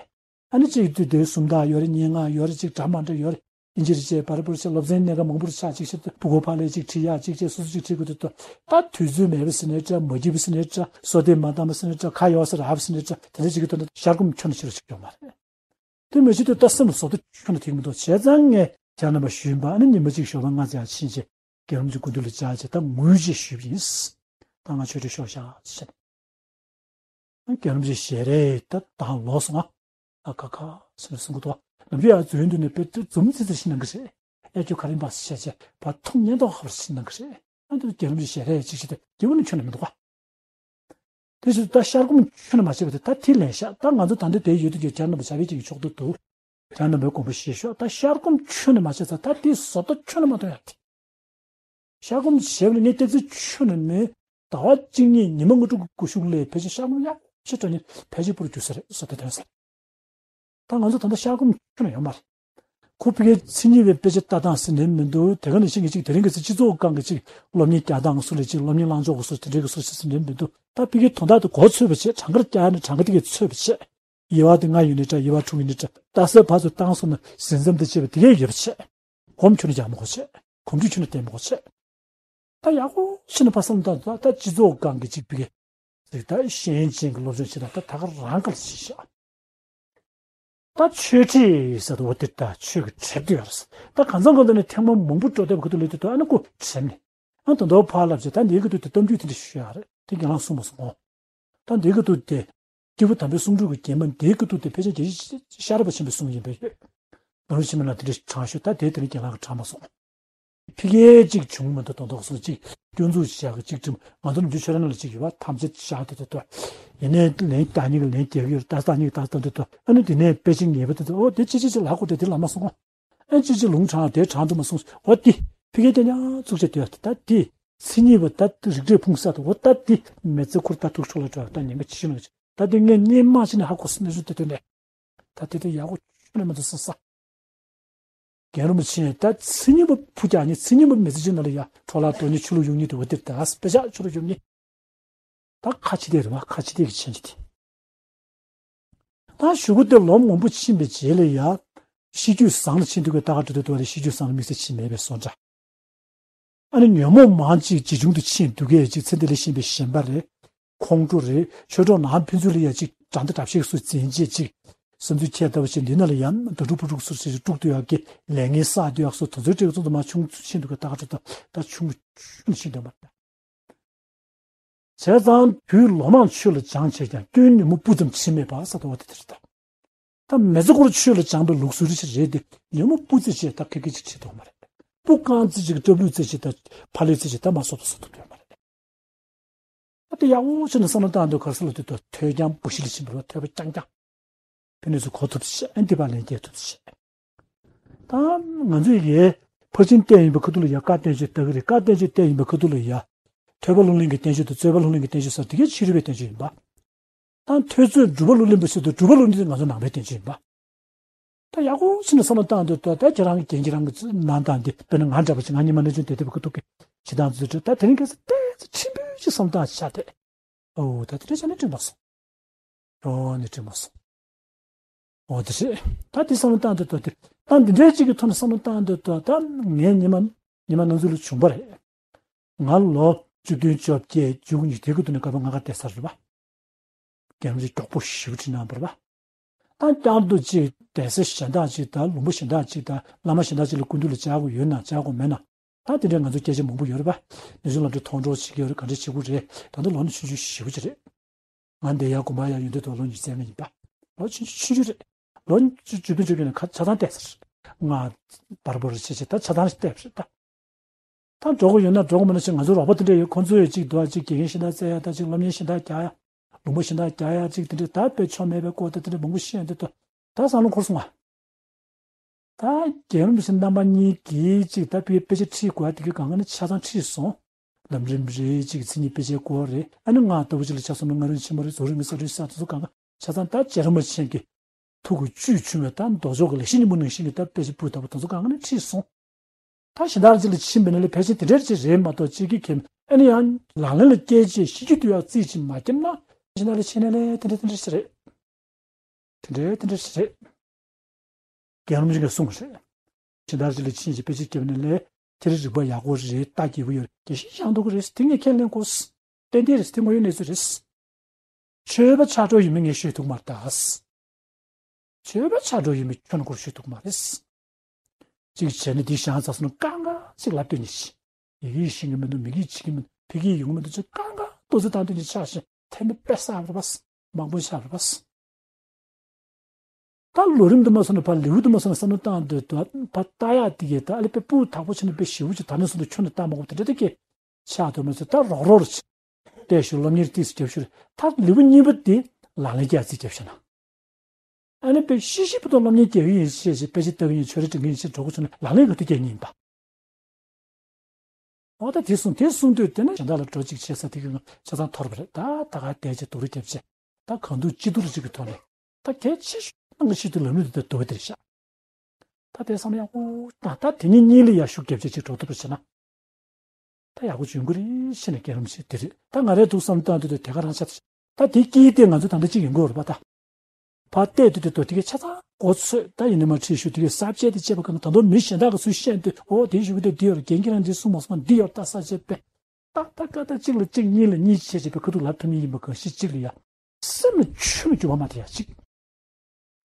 ཨ་ནི་གཅིག་དུས་དེ་སུམ་རྟགས་ཡོད་རེད་སྙན་ངག་ཡོད་རེད་གཅིག་འདྲ་མ་འདྲ་ཡོད་རེད། ཨིན་ཇི་རེད་བྱས་བར་བར་བྱས་སློབ་ཚན་སྣ་ཁ་མང་པོར་ཆགས་གཅིག་བྱས་ཏེ་ཕྲུ་གུ་ཕ་ལས་གཅིག་ཁྲིད་ཡག་གཅིག་བྱས་སོ་སོ་གཅིག་ཁྲིད་དགོས་དུས་ད་དུས་ཚོད་མེད་པ་ཟེར་ནའི་འདྲ་མ་སྐྱིད་པ་ཟེར་ནའི་འདྲ་བསོད་བདེ་མ་འདང་བ་ཟེར་ནའི་འདྲ་ཁ་ཡོག་ཟེར་རག་པ་ཟེར་ནའི་འདྲ་དེ་འདྲ་གཅིག་གི་དོན་དུ་བཤགས་སྒོམ་ཁྱོན་ནས་ཆེ་རུ་ཞིག་ཡོང་མ་རེད། དེ་མི་བྱེད་དུས་ད་སེམས་ལ་བཟོ་ལྟ་ཁྱོན་ནས་ཐེག་མི་འདུག་བྱས་ཙང་ངས་ཁྱེད་རྣམ་པ་ཞུས་པ་ཨ་ནི་ཉི་མ་གཅིག་ཞོགས་པ་སྔ་ཙམ་ཕྱིན་བྱས་རྒན་རིན་པོ་ཆེ་སྐུ་མདུན་ལ་བཅར་བྱས་ད་ངུས་བྱས་ཞུས་པ་ཡིན། ད་ང་ཆོས་ཁྲིད་ཤོག་བཞག་ཟེར། རྒན་རིན་པོ་ཆེ་ཞལ་རས་ད་དྭངས་ལོག་སོང་ང་། ཨ་ཁ་ཁ་ཟེར་ནས་གསུང་གི་འདུག་ནམ་རྒྱུན་ཡང་འཛུལ་འདུག་ནས་དཔེ་དེ་འཛུམ་ཙི་ཙི་ཞིག་གནང་གི་རེད། ཨེ་ཁྱོད་ག་རེ་འབའ་ཟེར་བྱས་བྱས་བ་ཐུག་ཉན་ཐོག་ཧབ་ཟེར་གནང་གི་རེད། ཨ་འདི་རྒན་རིན་པོ་ཆེ་ཞལ་རས་ཅིག་བྱས་ཏེ་སྐྱིད་པོ་ནི་ཁྱོན་ནས་མི་འདུག་ག་དེ་བཞིན་ད་བཤགས་སྒོམ་ཁྱོན་ནས་མ་བྱས་པ་དེ་ད་དེ་ལན་ཤག་ད་ང་ཚོ་ད་ལྟ་དེ་ཡོད་དུས་ཀྱི་རྒྱ་རྣམ་པ་བྱ་བའི་ཅིག་གི་ཕྱོགས་སུ་འདུག་རྒྱ་རྣམ་པའི་དགོངས་པ་བཞེས་ཤོག་ད་བཤགས་སྒོམ་ཁྱོན་ནས་མ་བྱས་ཙང་ད་དེ་བཟོ་ལྟ་ཁྱོན་ནས་མ་གཏོང་ཡག་དེ། བཤགས་སྒོམ་བྱས་པ་ལ་ངས་བསྡད་ཚེ་ཁྱོན་ནས་མེད། ཟླ་བ་གཅིག་གཉིས་ཉི་མ་ལྔ་དྲུག་གི་སྐུ་གཞུག་ལས་ཕལ་ཆེར་བཤགས་སྒོམ་ཡག་ཤོས་འདྲ་ནི་ཕལ་ཆེར་པུ་རུ་གྱུར་ས་རེད་བཟོ་ལྟ་དོན་ས་རེད། ད་ང་ཚོ་ད་ལྟ་བཤགས་སྒོམ་ཁྱོན་ནས་ཡོད་མ་རེད། ཁོ་ཕ་གིའི་མཚན་ཉིད་པའི་དཔེ་ཆ་ལྟ་སྟངས་ཟེར་ནས་མི་འདུག་དེ་ག་ནང་བཞིན་གྱི་ཅིག་དེ་རིང་གི་ཚེ་སྤྱི་ཚོགས་སྒང་གི་ཅིག་སློབ་གཉེར་རྒྱག་སྟངས་སུ་ལས་ཅིག་སློབ་གཉེར་བླང་ཕྱོགས་སུ་དེ་འདྲའི་གི་སུ་ཞིག་ཟེར་ནས་མི་འདུག་ད་ཕ་གིའི་དོན་དག་དེ་གོ་ཚོད་པ་བྱེད་གྲངས་ཀར་རྒྱག་ནས་གྲངས་ཀ་དེ་གས་ཚོད་པ་བྱེད། དབྱེ་བ་དེ་ལྔ་ཡོད་ནའི་འདྲ་དབྱེ་བ་དྲུག་ཡོད་ནའི་འདྲ་ལྟ་སའི་བར་དུ་བཏང་སོང་ན་ཟིན་མཚམས་དེ་བཅད་པ་དེ་གས་ཡོད་པ་བྱེད། སྒོམ་ཁྱོན་ནས་རྒྱག་མི་དགོས་བྱེད། གོམས་འདྲིས་ཁྱོན་ནས་བསྟེན་མི་དགོས་བྱེད། ད་ཡག་པོ་ཕྱིན་ནས་ཕ་སང་ད་ད་ད་སྤྱི་ཚོགས་སྒང་གི་ཅིག་པི་ཀེ་ཟིག་ད་ཤེས་ཡོན་ཅན་གྱི་སློབ་སྦྱོང་བྱེད་ད་ད་ད་ག་རང་ག་ལ་བྱེད་ཤག་ད་ཆོས་ཁྲིད་ཟེར་དུ་འོ་དེ་ད་ཆོས་ཀྱི་ཁྲིད་དུ་ཡོད་རེད། ད་གང་ཚང་གང་ཚང་ནས་ཐེངས་མ་མང་པོ་འགྲོ་བསྡད་པ་ཁུ་ཐུག་ལས་དུས་ད་ཨ་ནི་ཀོ་ཁྲིད་ནས་ཨ་ད་འདོ་ཕ་ལབ་ཅེ་ད་འདིའི་ཁུ་ཐུག་དེ་གཏམ་རྒྱུད་དེ་འདྲ་ཞུ་ཡག་རེད་དེ་རྒན་ལགས་གསུངས་མ་སོང་ངོ་། ད་འདིའི་ཁུ་ཐུག་དེ། སྐྱེས་བུ་དམ་པའི་གསུང་སྒྲོས་ཀྱི་རྒྱན་མ་འདིའི་ཁུ་ཐུག་དེ་ཕལ་ཆེར་རྒྱལ་སྲས་ཤེས་རབ་པ་ཆེན་པོའི་གསུང་ཡིན་པས་ཡོད། ང་རང་ཕྱི་མ་ལ་དེ་འདྲའི་དྲངས་ཤོག་ད་དེ་དེ་ནི་རྒན་ལགས་ཀྱིས་དྲངས་མ་སོང་། ཕ་གིའི་གཅིག་བྱུང་མ་འདུག་དོན་དག་སོགས་གཅིག་སྐྱོན་འཛུགས་བྱ་གི་གཅིག་ཁྲིམས་ང་ཚོ་ནམ་རྒྱུན་ཆོས་ར་ནང་ལ་གཅིག་ཡོད་པ་ཐམས་ཅད་བཞག་དེ་དེ་དོ། ཡིན་ནའི་ལན་བདག་ཉིད་ཀྱི་ལན་རྒྱག་གི་ཡོད་ད་བདག་ཉིད་ཀྱི་ད་ད་དེ་དོ་ཨ་ནི་དེ་ནས་དཔེ་ཆ་ངེས་པ་དེ་དོ་ཨོ་དེ་ཅི་ཅི་ཅི་ལག་གོ་དེ་དེ་ལ་མ་སོང་ཨ་ཅི་ཅི་ལུང་དྲངས་དེ་དྲངས་དུ་མ་སོང་ཨོ་དེ་ཕ་གིའི་དེ་ཉག་བཙུགས་བྱ་དེ་ད་དེ་མཚན་ཉིད་པ་ད་རིགས་འགྲེ་ཕུང་ས་དོ་ཨོ་ད་དེ་མེ་ཙི་ཁུར་ད་ཐུག་ཆོག་ལ་འགྲོ་ད་ཉེན་ཁ་ཆེ་ཤོས་ནང་ད་དེ་ངས་སྙན་མ་ཕྱིན་ནས་ཧ་གོ་སོང་གནས་ཚུལ་དེ་དོན་ནས། ད་དེ་དེ་ཡག་པོ་ཁྱོན་ནས་མ་འདུག་བསམ་ས། རྒན་རིན་པོ་ཆེ་ད་མཚན་ཉིད་པ་ཕུ་རྒྱག་ནི་མཚན་ཉིད་པ་མི་ཚེ་ཅིག་ནང་ལ་ཡ་འཕྲོ་བརླག་གཏོང་ནི་ཆུ་ལུག་ཡོང་ནི་དེ་བ་དེར་ད་དཔེ་ཆ་ཆུ་ལུག་ཡོང་ནི། ད་ཁ་ཕྱི་དེ་རེད་བ་ཁ་ཕྱི་དེ་གི་ཆེན་གྱི་དེ། ད་གཞུག་གུ་དེ་ལོ་མང་པོ་ཕྱིན་པའི་རྗེས་ལ་ཡ། ཤེས་རྒྱུད་བཟང་ལ་ཕྱིན་འདུག་གི་ད་ག་འགྲོ་དུས་དུ་བ་རེ་ཤེས་རྒྱུད་བཟང་ལ་དམིགས་བསལ་ཕྱིན་མེད་པའི་བཟོ་འདྲ། ཨ་ནི་ཉོན་མོངས་མང་ཅིག་ཇེ་ཆུང་དུ་ཕྱིན་འདུག་གས་ཅིག་ཚེ་འདི་ལས་གཤིན་པའི་ཞེན་པ་རེད། ཁོང་ཁྲོ་རེད། ཆོས་གྲོགས་ནང་ཕན་ཚུན་ལ་ཡ་ཅིག་དགྲ་འདི་དགྲ་བཤད་སུ་འཛིན་བྱེད་ཅིག་བསམ་ཚུལ་ཁྱད་ལྟ་བུ་ཞིག་འདི་ན་ལ་ཡ་ད་དྲུག་པོ་དྲུག་སུ་ཞིག་དཀྲུག་ཏུ་ཡག་གི་ལས་ངན་བསགས་ཏུ་ཡག་སུ་དོ་ཚོད་སྤྲད་ཚོད་དུ་མ་ཆུང་ཆེན་འདུག་ག་ད་ག་ཆུ་ད་ད་ཆུང་ཆུང་ཆེན་འདུག་མ་རེད། བྱས་ཙང་དུས་ལོ་མང་ཆོས་ལ་སྦྱངས་བྱས་ཀྱང་སྐྱོན་ཉོན་མོངས་སྤུ་ཙམ་ཕྱིན་མེད་པ་ས་ཏོ་བ་དེ་དེ་རེད་ད། ད་མི་ཚེ་སྐོར་ཆོས་ལ་སྦྱངས་པའི་ལུགས་སྲོལ་རེ་ཞིག་རེད་དེ་ཉོན་མོངས་སྤུ་རྩེ་ཆེ་ད་ཁེ་ཁེ་ཅིག་བྱེད་ཐུབ་མ་རེད། སྤུ་རྐང་རྩེ་ཅིག་སྐྲབ་ལུས་རྩེ་ཆེ་ད་ཕ་ལུས་རྩེ་ཆེ་ད་མ་སོ་ཐུབ་སོ་ཐུབ་ཡོད་མ་རེད། ད་དེ་ཡག་པོ་བྱས་ནས་བསམ་བློ་བཏང་འདུག་གར་སོ་ལ་དུས་དུ་ཐོས་རྐྱང་བུ་ཤི་ལ་ཕྱིན་པ་རེད་བ་ཐོས་པ་རྐྱང་རྐྱང་། ཕན་ནུས་སུ་གོ་ཐུབ་ཤག་ཨ་འདི་པ་ལན་སྐྱེལ་ཐུབ་ཤག་ད་ང་ཚོ་ཡི་ཕར་ཕྱིན་བལྟས་ཡིན་པའི་ཁ་ཐུག་ལ་ཡ་བཀའ་བསྟན་བཅོས་ལྟ་གི་རེད། བཀའ་བསྟན་བཅོས་བལྟས་ཡིན་པའི་ཁ་ཐུག་ལ་ཡ། ཐོས་པ་ལྷུར་ལེན་གྱི་བསྟན་བཅོས་དང་རྩོད་པ་ལྷུར་ལེན་གྱི་བསྟན་བཅོས་སོགས་དེ་གའི་ཕྱི་རོལ་པའི་བསྟན་བཅོས་ཡིན་པ། ད་ཐོས་རྩོད་སྒྲུབ་པ་ལྷུར་ལེན་པ་ཟེར་དུས་སྒྲུབ་པ་ལྷུར་ལེན་དེ་ང་ཚོ་ནང་པའི་བསྟན་བཅོས་ཡིན་པ། ད་ཡག་པོ་ཕྱིན་ནས་བསམ་བློ་བཏང་འདོད་ད་ད་ཁྱེད་རང་གི་རྒན་ཁྱེད་རང་གི་ནང་དང་འདི་དཔེར་ན་ང་འདྲ་པོ་ཅིག་ང་ཉི་མ་ནས་ཅུང་བསྡད་བསྡད་པའི་ཁ་ཐུག་གི་བྱེད་སྟངས་ཚོ་ད་དེ་རིང་ཁ་སང་ཏོག་ཙམ་ཕྲན་བུ་ཅིག་བསམ་བློ་བཏང་ཆགས་ཏེ། ཨོ་ད་དེ་འདྲ་བྱས་ན་འགྲིག་མ་སོང་། འོ་ནི་འགྲིག་མ་སོང་། འོ་དེ་རེད། ད་དེ་བསམ་བློ་བཏང་འདོད་དོ་དེ་ད་འདི་འདྲའི་ཅིག་གི་ཐོག་ནས་བསམ་བློ་བཏང་འདོད་དོ་ད་ངའི་ཉི་མ་ཉི་མ་ནང་ཚུད་ལ་བྱུང་པ་རེད། ང་ལོ་བཅུ་བདུན་བཅོ་བརྒྱད་བཅུ་གཉིས་དེ་གི་དུས་ནས་སྐབས་ང་ག་བལྟས་ཚར་རེད་པ། རྒན་རབས་ཀྱི་མགྱོགས་པོ་ཞེ་པོ་ཁྲིད་གནང་བར་བ། ད་བསྐྱར་དུ་ཅིག་གདན་ས་གཞན་དག་ཅིག་དང་ལུང་པ་གཞན་དག་ཅིག་དང་བླ་མ་གཞན་དག་ཅིག་ལ་སྐུ་མདུན་ལ་བཅར་དགོས་ཡོད་ན་བཅར་དགོས་མེད་ན། ད་དེ་འདྲའི་ང་ཚོ་སྐད་ཆ་མང་པོ་ཡོད་རེད་པ། ནུས་ཤུགས་ལམ་འགྲོ་མཐོང་གྲོལ་བྱེད་ཀྱི་ཡོད་རེད། ག་འདྲ་བྱེད་དགོས་རེད། ད་ལྟ་ལོ་ནི་ཆུང་ཆུང་ཞེ་པོ་ཅིག་རེད། ང་འདི་ཡར་དགོན་པ་ཡར་ཡོང་དུས་ད་ལོ་ཉི་ཤུ་རྩ་ལྔ་ཡིན་པ། ལོ་ཆུང་ཆུང་ཆུང་ཆུང་རེད། ལོ་བཅུ་བདུན་བཅོ་བརྒྱད་ནས་ཁ་ཆ་ཚང་བལྟས་ཚར། ང་བར་བར་བྱེད་བྱེད་ད་ཆ་ཚང་བལྟས་པ་རེད་ད། ད་འགྲོ་གི་ཡོད་ན་འགྲོ་གི་མེད་ན་ཞིག་ང་ཚོ་རོགས་པ་དེ་འདྲ་ཡོད། ཁོང་ཚོས་ཅིག་འདུག་ཅིག་དགེ་རྒན་གཞན་དག་བཙལ་ཡ་ད་ཅིག་སློབ་གཉེར་གཞན་དག་རྒྱག་ཡ། ལུང་པ་གཞན་དག་རྒྱག་ཡ་ཅིག་དེ་འདྲ་ད་དཔེ་ཆོ་མེད་པའི་སྐོར་དེ་དེ་འདྲ་མང་པོ་བཤད་འདུག་ད་བསམ་བློ་འཁོར་སོང་ང་། ད་རྒན་རབས་ཀྱི་རྣམ་པ་གཉིས་ཀྱིས་ཅིག་ད་དཔེ་དཔེ་ཆ་ཁྲིད་དགོས་ཡ་དེ་གི་གང་ག་ནི་ཆ་ཚང་ཁྲིད་སོང་། ལམ་རིམ་རེ་ཅིག་མཚན་ཉིད་དཔེ་ཆའི་སྐོར་རེ་ཨ་ནི་ང་ལྟ་བུ་ཅིག་ལ་ཆ་བསམ་ན་སྔ་རིམ་ཕྱི་མ་རེ་རྫོགས་རིམ་གྱི་གསར་འགྲེལ་གསར་དེ་ཚོ་གང་ག་ཆ་ཚང་ད་རྗེ་རིན་པོ་ཆེ་གི་ཐུགས་ཀྱི་བཅུད་ཆུང་བའི་ད་མདོ་ཕྱོགས་ཀྱི་ལེགས་བཤད་སྙིང་པོ་ནང་བཞིན་གྱི་ད་དཔེ་ཆ་སྤུས་དག་པོ་དེ་ཚོ་གང་ག་ནས་ཁྲིད་སོང་། ད་གཞན་དག་ཅིག་ལ་ཕྱིན་པ་ན་ལས་ཕལ་ཆེར་དེ་འདྲ་ཅིག་རེད་མ་གཏོགས་ཅིག་གི་མཁྱེན་ཨ་ནི་ཡང་ལག་ལེན་ལ་བསྐྱལ་བྱས་གཞི་རྒྱུ་དུ་ཡང་རྩིས་ཅིག་མ་བརྒྱབ་ན་གཞན་དག་ལ་ཕྱིན་ན་ལས་དེ་འདྲ་དེ་འདྲ་ཞིག་རེད། དེ་འདྲ་དེ་འདྲ་ཞིག་རེད། རྒན་རབས་ཅིག་གིས་གསུངས་པ་རེད། གཞན་དག་ཅིག་ལ་ཕྱིན་བྱས་དཔེ་ཆ་བརྒྱབ་ན་ལས་དེ་རིགས་རིག་པ་ཡག་པོ་རེད། ལྟ་སྐྱིད་པོ་ཡོད་རེད། དགེ་བཤེས་ཡང་འདུག་གི་རེད། དེ་ངས་ཁས་ལེན་དགོས། ཏན་ཏན་རེད། དེ་དངོས་ཡོད་གནས་ཚུལ་རེད། ཆོས་པ་ཆགས་འགྲོ་ཡིན་མིན་ངས་ཤོད་ཐུབ་མ་རེད་ད། ཆོས་པ་ཆགས་འགྲོ་ཡིན་མིན་ཁྱོན་སྐོར་ཤོད་ཐུབ་མ་རེད། གཅིག་བྱས་ན་འདི་བཞག་ཚར་སོང་ན་རྐང་ག་ཅིག་ལབ་སྟོན་ནི་ཞིག་ཡི་གེ་ཤེས་ཀྱི་མི་འདུག་མི་གིས་བྱེད་ཀྱི་མི་འདུག་ཕ་གིའི་ཡོང་གི་མི་འདུག་ཅེས་རྐང་ག་ལྟོ་ཚོད་བཏང་སྟོན་ནི་ཆགས་ཤིང་ཐེ་མི་དཔེ་བསགས་པ་རེད་པ། མང་པོ་ཆགས་པ་རེད་པ། ད་ལོ་རིམ་དུ་མ་སོང་ན་ཕར་ལེའུ་དུ་མ་སོང་ན་བསམ་བློ་བཏང་འདོད་དུ་ཕར་ལྟ་ཡག་དེ་གས་ད་ཨ་ལེ་དཔེ་སྤུས་དག་པོ་བྱས་ནས་དཔེ་ཞེ་པོ་ཅིག་ད་ནས་བཟུང་སྟེ་ཁྱོན་ནས་བལྟ་མ་དགོས་པ་དེ་འདྲ་དེ་གས་ཆགས་འདུག་མ་ཟད་ད་རོགས་རོགས་རེ་བྱས་བལྟས་ཤོག་སློབ་གཉེར་ཏིས་རྒྱབ་ཤོག་ད་ལེའུ་གཉིས་པ་དེ་ལག་ལེན་རྒྱག་རྩིས་རྒྱབ་ཤོག་ན། ཨ་ནི་དཔེ་ཤི་ཤི་བུ་དང་སློབ་གཉེར་རྒྱག་གི་ཡིན་ཞེས་བྱས་དཔེ་ཆ་ལྟ་གི་ཡིན་ཆོས་རེ་འབྲི་གི་ཡིན་ཞེས་འགྲོ་གི་བྱུང་ན་ལག་ལེན་ག་དུས་རྒྱག་ཉིན་པ། འོ་ད་དེ་གསུང་དེ་གསུང་དུས་དེ་ནས་གཞན་དག་ལ་འགྲོ་ཅིག་བྱས་ས་དེ་གི་ཆ་ཚང་འཐོར་བ་རེད། ད་ད་ག་བསྡད་བྱས་སྡུག་རུ་རྒྱབ་བྱས་ད་གང་འདུག་ཅི་འདུག་རེ་ཅིག་གི་ཐོག་ནས་ད་གལ་ཆེ་ཤོས་ནང་གི་ཤི་དུས་ལམ་ལུགས་དེ་ད་འདུག་བ་དེ་རེད་ཤག་ད་དེ་བསམ་ཡག་པོ་ད་ད་དེ་གཉིས་གཉིས་ལ་ཡ་ཤུགས་རྒྱབ་བྱས་ཅིག་འགྲོ་ཐུབ་པ་བྱས་ན། ད་ཡག་པོ་བྱུང་གི་རེད་ཤེས་ནས་རྒན་རབས་ཤིག་དེ་རེད། ད་ང་རའི་ཐུགས་བསམ་བཏང་དུས་དེ་ག་རང་ཆགས། ད་དེ་སྐྱིད་དེ་ང་ཚོ་ད་ལྟ་གཅིག་ཡིན་དགོས་རེད་པ་ད། ཕར་བལྟས་དུས་དེ་དོ་དེ་གའི་ཆ་ཚང་གོ་ཚོད་ད་ཡིན་ནི་མ་ཁྲིད་ཞུ་དེ་གའི་ས་བཅད་དེ་བཅད་པ་ག་ན་ད་དུང་མི་གཞན་དག་གི་ཚུལ་བཤད་དུས་འོ་དེ་ཞུ་གི་དེ་འདི་ཡོད་རེད། རྒན་ཁྱེད་རང་འདི་གསུང་མ་སོང་ང་འདི་ཡོད་རེད། ད་ས་བཅད་དཔེ་ད་ད་ཀ་ད་གཅིག་ལ་གཅིག་གཉིས་ལ་གཉིས་བྱས་བྱས་པའི་ཁ་ཐུག་ལབ་ཐུབ་མིན་ཡིན་པ་གང་ཤེས་གཅིག་ལ་ཡ། སེམས་ལ་ཆུ་ནས་རྒྱུ་བ་མ་དེ་ཡ་གཅིག་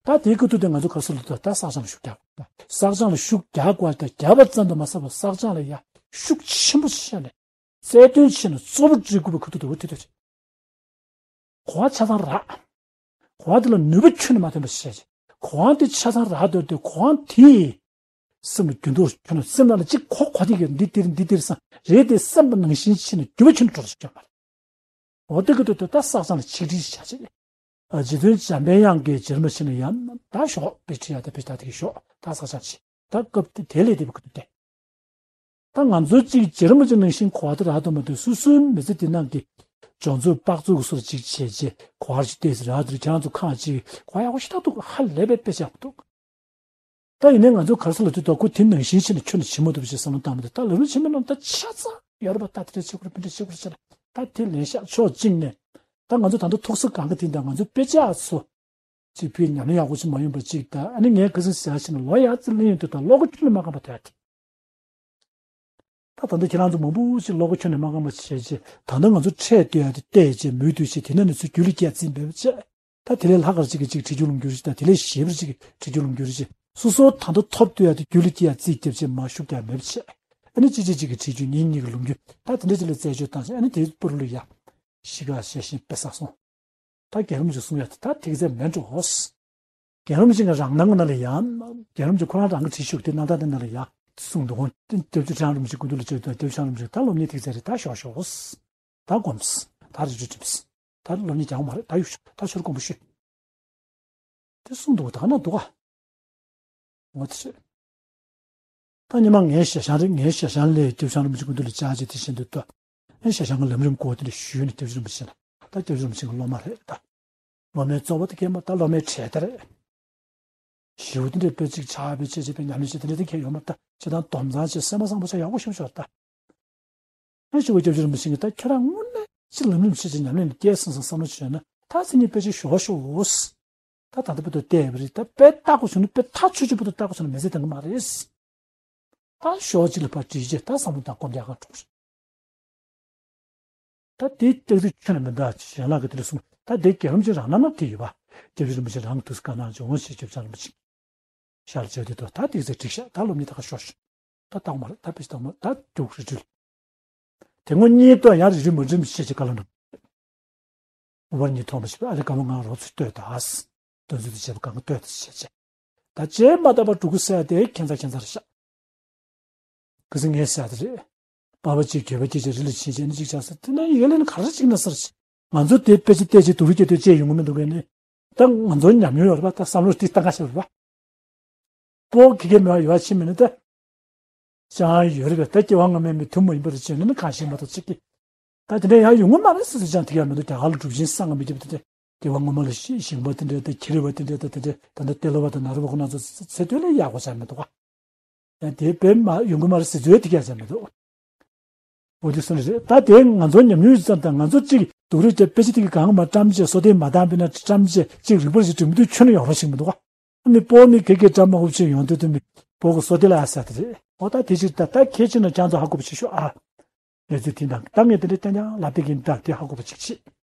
ད་དེའི་སྐབས་དུས་དེ་ང་ཚོ་ག་སུ་ལ་ད་བསགས་སྦྱང་ལ་ཤུགས་རྒྱག་དགོས། བསགས་སྦྱང་ལ་ཤུགས་རྒྱག་དགོས་ད་རྒྱག་པ་ཙམ་དུ་མ་ཟད་པར་བསགས་སྦྱང་ལ་ཡ་ཤུགས་ཆེན་པོ་བྱས་ནས་རྩལ་འདོན་བྱས་ནས་གཙོ་བོ་སྒྲིལ་དགོས་པའི་ཁུ་ཐུག་ཏུ་འོ་དེ་དུས་གོ་བ་ཆ་ཚང་རག་གོ་བ་དེ་ལ་ནུས་པ་ཁྱོན་ནས་མ་ཐོན་པ་བྱས་རྗེས་གོ་བ་དེ་ཆ་ཚང་རག་འདོད་དེ་གོ་བ་དེ་སེམས་ལ་འགྱུར་ལྡོག་ཁྱོན་ནས་སེམས་ནང་ལ་གཅིག་གོ་གོ་དེ་གི་འདི་དེར་འདི་དེར་སང་རེད་དེ་སེམས་པ་ནང་བཞིན་བྱས་ནས་འགྱུར་བ་ཁྱོན་ནས་འགྲོ་ཐུབ་ཀྱི་མ་རེད། འོ་དེ་གི་དུས་དུ་ད་བསགས་སྦྱང་ལ་ཆིག་སྒྲིལ་བྱ་བྱེད། རྗེ་བཙུན་འཇམ་དཔལ་དབྱངས་ཀྱིས་རྗེ་རིན་པོ་ཆེ་ལ་ཡང་ད་ཞོག་དཔེ་ཁྲིད་ཡག་དེ་དཔེ་ཆ་དེ་གི་ཞོག་ད་བསགས་སྦྱང་བྱེད། ད་སྐབས་དེ་དེ་ལས་དེ་བ་གི་དུས་དེ། ད་ང་ཚོ་གཅིག་རྗེ་རིན་པོ་ཆེ་ནང་བཞིན་གོ་བ་དེ་རག་ཐུབ་མ་ཐུབ་སོ་སོའི་མི་ཚེ་འདི་ནང་གི་སྦྱོང་ཚོད་དཔག་ཚོད་ཀྱི་སོར་གཅིག་བྱས་རྗེས་གོ་བ་ཞིག་ཏོག་ཙམ་རག་དུས་ཁྱེད་རང་ཚོ་ཁག་ཅིག་གོ་བ་ཡག་པོ་ཞིག་ད་འདུག་ཧ་ལས་པའི་དཔེ་ཆ་ཡག་པོ་འདུག་ད་ཡིན་ནའི་ང་ཚོ་ག་རེ་ཟེར་ལབ་དུས་ད་ཁོ་དེ་ནང་བཞིན་བྱས་ནས་ཁྱོན་ནས་བྱེད་མ་ཐུབ་པ་ཞིག་བསམ་བློ་བཏང་མི་འདུག་ད་ལམ་རིམ་ཆེན་མོའི་ནང་ད་ཆ་ཚང་ཡོད་རེད་པ། ད་དེ་འདྲ་བྱེད་དགོས་རེད། དེ་འདྲ་བྱེད་དགོས་རེད་ཟེར་ན་ད་དེ་ལེན་ཤག་ཕྱོགས་གཅིག་ནས་ད་ང་ཚོ་ད་ལྟ་ཐུགས་གསོ་གང་ག་དེ་འདྲ་ང་ཚོ་དཔེ་ཆ་ཚོ་གཅིག་ཕུལ་ཉམས་ལེན་ཡག་པོ་ཞིག་མ་ཡོང་པ་གཅིག་ད་ཨ་ནི་ངས་ག་ཚོད་ཟེར་ཡག་ཞིག་ན་ལོ་ཡག་ཙི་ལེན་ཡོང་དུས་ད་བློ་ཁོག་ཁྱོན་ནས་མ་ཁེངས་པ་དེ་ཨ་དེ། ད་ད་ལྟ་ཁྱེད་རང་ཚོ་མང་པོ་ཞིག་བློ་ཁོག་ཁྱོན་ནས་མ་ཁེངས་པ་བྱས་རྗེས་ད་ལྟ་ང་ཚོ་འཕྲད་སྡོད་ཡག་དེ་བལྟས་རྗེས་མུ་མཐུད་བྱས་དེ་ནས་ནི་ཚུར་རྒྱུད་ལ་སྐྱེལ་རྩིས་འབད་བ་བྱས། ད་དེ་ལས་ལྷག་གར་གཅིག་གིས་གཅིག་ཁྲིད་རྒྱུ་ལུང་རྒྱུ་རེད། ད་དེ་ལས་ཞེ་པོ་གཅིག་གིས་ཁྲིད་རྒྱུ་ལུང་རྒྱུ་རེད། སོ་སོ་ད་ལྟ་ཐོབ་སྡོད་ཡག་དེ་རྒྱུད་ལ་སྐྱེལ་ཡག་རྩིས་རྒྱབ་བྱས་མ་ཤུགས་རྒྱག་མེད་པ་བྱས། ཨ་ནི་གཅིག་གཅིག་གཅིག་གིས་ཁྲིད་རྒྱུ་གཉིས་གཉིས་ཀྱི་ལུང་རྒྱུ་ད་དེ་འདྲ་ཅིག་ལ་རྩད་གཅོད་བཏང་བྱས་ཨ་ནི་དེའི་སྤུ་རུ་ལ་ཡ། གཞིས་ཀ་ཞལ་ཤིང་དཔེ་བསགས་སོང་། ད་རྒན་རབས་ཅིག་གསུང་ཡག་དེ་ད་ཐེག་ཚད་མེད་འགྲོ། རྒན་རབས་ཅིག་གི་རང་སྣང་ནང་ལ་ཡ། རྒན་རབས་ཅིག་ཁོ་རང་རང་གི་བྲིས་ཤོག་དེ་རྣམ་ཐར་དེ་ནང་ལ་ཡ། གསུང་འདུག་ཧོན། སྐྱབས་རྗེ་ཁྲི་བྱང་རིན་པོ་ཆེ་སྐུ་མདུན་ལ་བཅར་དུས་སྐྱབས་རྗེ་ཁྲི་བྱང་རིན་པོ་ཆེ་ད་སློབ་གཉེར་ཐེག་ཚད་རེད། ད་ཞོག་ཞོག་ད་སྒོམས། ད་རེ་ཅོ་ཁྲིམས། ད་སློབ་གཉེར་རྒྱག་མ་རེད། ད་ཡོད་ཤོག་ད་ཆོས་སྒོམ་པོ་ཤོད། དེ་གསུངས་འདུག་ད་ན་འདུག་ག་འོ་དེ་རེད། ད་ཉི་མ་ངའི་ཞལ་བཞང་རེད། ངའི་ཞལ་བཞང་ལས་སྐྱབས་ཆ་རིན་པོ་ཆེ་སྐུ་མདུན་ལ་བཅར་བྱས་དེ་བཞིན་དུ་ལྟོས། ཨེ་ཞལ་བཞང་གི་ལམ་རིམ་སྐོར་དེ་འདྲ་ཞུས་ནས་སྐྱབས་ཆ་རིན་པོ་ཆེ་ལ། ད་སྐྱབས་ཆ་རིན་པོ་ཆེ་གི་སློབ་མ་རེད་ད། སློབ་མའི་གཙོ་བོ་དེ་གས་མ་ད་སློབ་མའི་གྲས་དེ་རེད། ཞེའུ་དེ་འདྲའི་དཔེ་གཅིག་ཆགས་པའི་ཆེད་ཅེས་པའི་ཉམས་ལེན་བྱེད་དེ་འདྲ་དེ་གས་ཡོད་མ་ད་ཅི་དང་སྡོམ་གཙང་བྱས་སེམས་པ་བཟང་པོ་ཆགས་ཡག་པོ་ཞིག་ཤོར་ད། ཨ་ཞུ་བ་སྐྱབས་ཆ་རིན་པོ་ཆེ་གིས་ད་ཁྱོད་རང་དངོས་གནས་ཅི་ལམ་རིམ་ཆེ་ཆེ་ཉམས་ལེན་ལ་སྐྱེལ་སོང་སོང་བསམ་བློ་བྱས་ན་ད་སེམས་ཉིད་དཔེ་ཆ་ཞུ་བ་ཤོག་ད་ད་ལྟ་བར་དུ་བལྟས་པ་རེད། ད་དཔེ་ལྟ་དགོས་བྱུང་ན་དཔེ་ཐག་ཆོད་ཆོད་བར་དུ་ལྟ་དགོས་བྱུང་ན་མི་ཚེ་འདང་གི་མ་རེད། ད་ཞོགས་གཅིག་ལ་ཕར་བྲིས་རྗེས་ད་བསམ་བློ་དང་སྒོམ་རྒྱག་ག་འགྲོ། ད་དེའི་སྟེགས་དུས་ཁྱོན་ནས་མི་འདའ་ཞེས་ལགས་ཀྱི་དེ་ལ་གསུངས། ད་དེ་རྒྱལ་བ་རིན་པོ་ཆེ་རང་རྣམ་རྣམ་དེ་ཡོད་པ། སྐྱབས་རྗེ་རིན་པོ་ཆེ་རང་གི་དུས་སུ་དཀར་ནག་འཇོག་འོང་ཞེས་སྐྱབས་རྗེ་རིན་པོ་ཆེ་ཤར་བྱས་དེ་དོ་ད་དེ་ཚེ་འགྲིག་ཤག་ད་སློབ་གཉེར་ད་ག་ཤོར་ཤག་ད་ལྟ་མ་རེད། ད་དཔེ་ཆ་ལྟ་མ་རེད། ད་རྒྱུགས་རི་ཁྲོད། དེ་སྔོན་གཉིས་ལྟོས་ཡང་རི་རི་མོ་རི་མོ་ཞེས་ཀྱི་བཀའ་སློབ་གནང་། ཨུ་བར་གཉིས་ཐོག་མ་ཞིག་ཨ་རི་ཀ་མ་ང་རོགས་ཚུལ་ལྟོས་ད། དོན་ཚུལ་དེ་བྱེད་པ་གང་ག་ལྟོས་ད་ཞེས་བྱས། ད་རྗེས་མ་ད་པ་འགྲོ་ཀུ་ཟེར་དེ་ཁྱད་མཚར་ཁྱད་མཚར་ཤག་ག་ཟེ་ངས་ཟེར་དེ་རེད། པ་ཕ་གཅིག་གྱོད་པ་སྐྱེས་བྱས་རི་ལ་ཕྱིན་བྱས་ནི་གཅིག་ཆགས་ཟེར་དེ་ན་ཡི་གེ་ལེན་ག་རེ་གཅིག་ན་ཟེར་ཅིག་ང་ཚོ་དེ་དཔེ་ཆ་བལྟས་བྱས་སྡུག་རུས་སྐྱེ་དུས་བཅད་ཡོང་གི་མི་འདུག་གས་ནི། ད་ང་ཚོ་ཉམས་མྱོང་ཡོད་རེད་པ། ད་བསམ་བློ་དེ་བཏང་ག་ཤེས་རེད་པ། པོ་ཁི་ཁེ་མེད་པ་ཡོད་ཕྱིན་མིན་ན་ད། ཅང་ཡོད་རེད་པས། ད་སྐྱེ་བ་སྔ་མའི་མི་མཐུན་མ་ཡིན་པར་བྱས་ན་ནི་གང་ཤེས་མ་གཏོགས་ཅིག་གི་ད་དེ་འདྲ་ཡང་ཡོང་གི་མ་རེད་ཟེར་ཟེར་ཅང་དེ་ག་མི་འདུག་རྒྱ་གར་ལ་གྲུབ་ཆེན་སངས་མི་རྒྱབ་དེ་འདྲ་སྐྱེ་བ་སྔོན་མ་ལ་ཞི་ཞིང་པ་དེ་འདྲ་ད་ཁྱི་རི་བ་དེ་འདྲ་ད་དེ་འདྲ་ད་ལྟ་ཏེ་ལོ་བ་དང་ན་རོ་བ་ཁོ་ན་ཚོ་ཚེ་སྟོད་ལས་ཡག་པོ་ཆགས་མི་འདུག་ག་ཡང་དེ་བས་མ་ཡོང་གི་མ་རེད་ཟེར་ཚོད་དེ་ག་ཆགས་མི་འདུག་འོ་དེ་སོང་རེད། ད་དེ་ང་ཚོ་ཉམས་མྱོང་ཡོད་ཙང་དང་ང་ཚོ་གཅིག་སྡུག་རུས་བྱས་དཔེ་ཆ་དེ་གི་གང་མ་བཀྲམ་བྱས་བསོད་བདེ་མ་བཏང་པས་ན་བཀྲམ་བྱས་གཅིག་རིག་པ་ཞིག་འགྲིམ་དུས་ཁྱོན་ནས་ཡོང་རོགས་ཞིག་མི་འདུག་ག་ཨ་ནི་པོ་ནི་གེ་གེ་འདྲ་མ་འུབ་ཆེ་ཡོང་དུས་དུ་མི་པོ་གི་སོ་དེ་ལ་ཨ་ས་དེ་རེད། འོ་ད་དེ་ཕྱིར་ད་ད་ཁྱེད་ཕྱིར་ན་ཁྱང་ཚོ་ཧ་གོ་བ་ཆེ་ཤོས་ཨ། གནས་ཚུལ་དེ་འདྲ་ད་ངས་དེ་འདྲ་བསྟན་ཀྱང་ལབ་དེ་གིན་ད་དེ་ཧ་གོ་བ་ཅིག་བྱེད།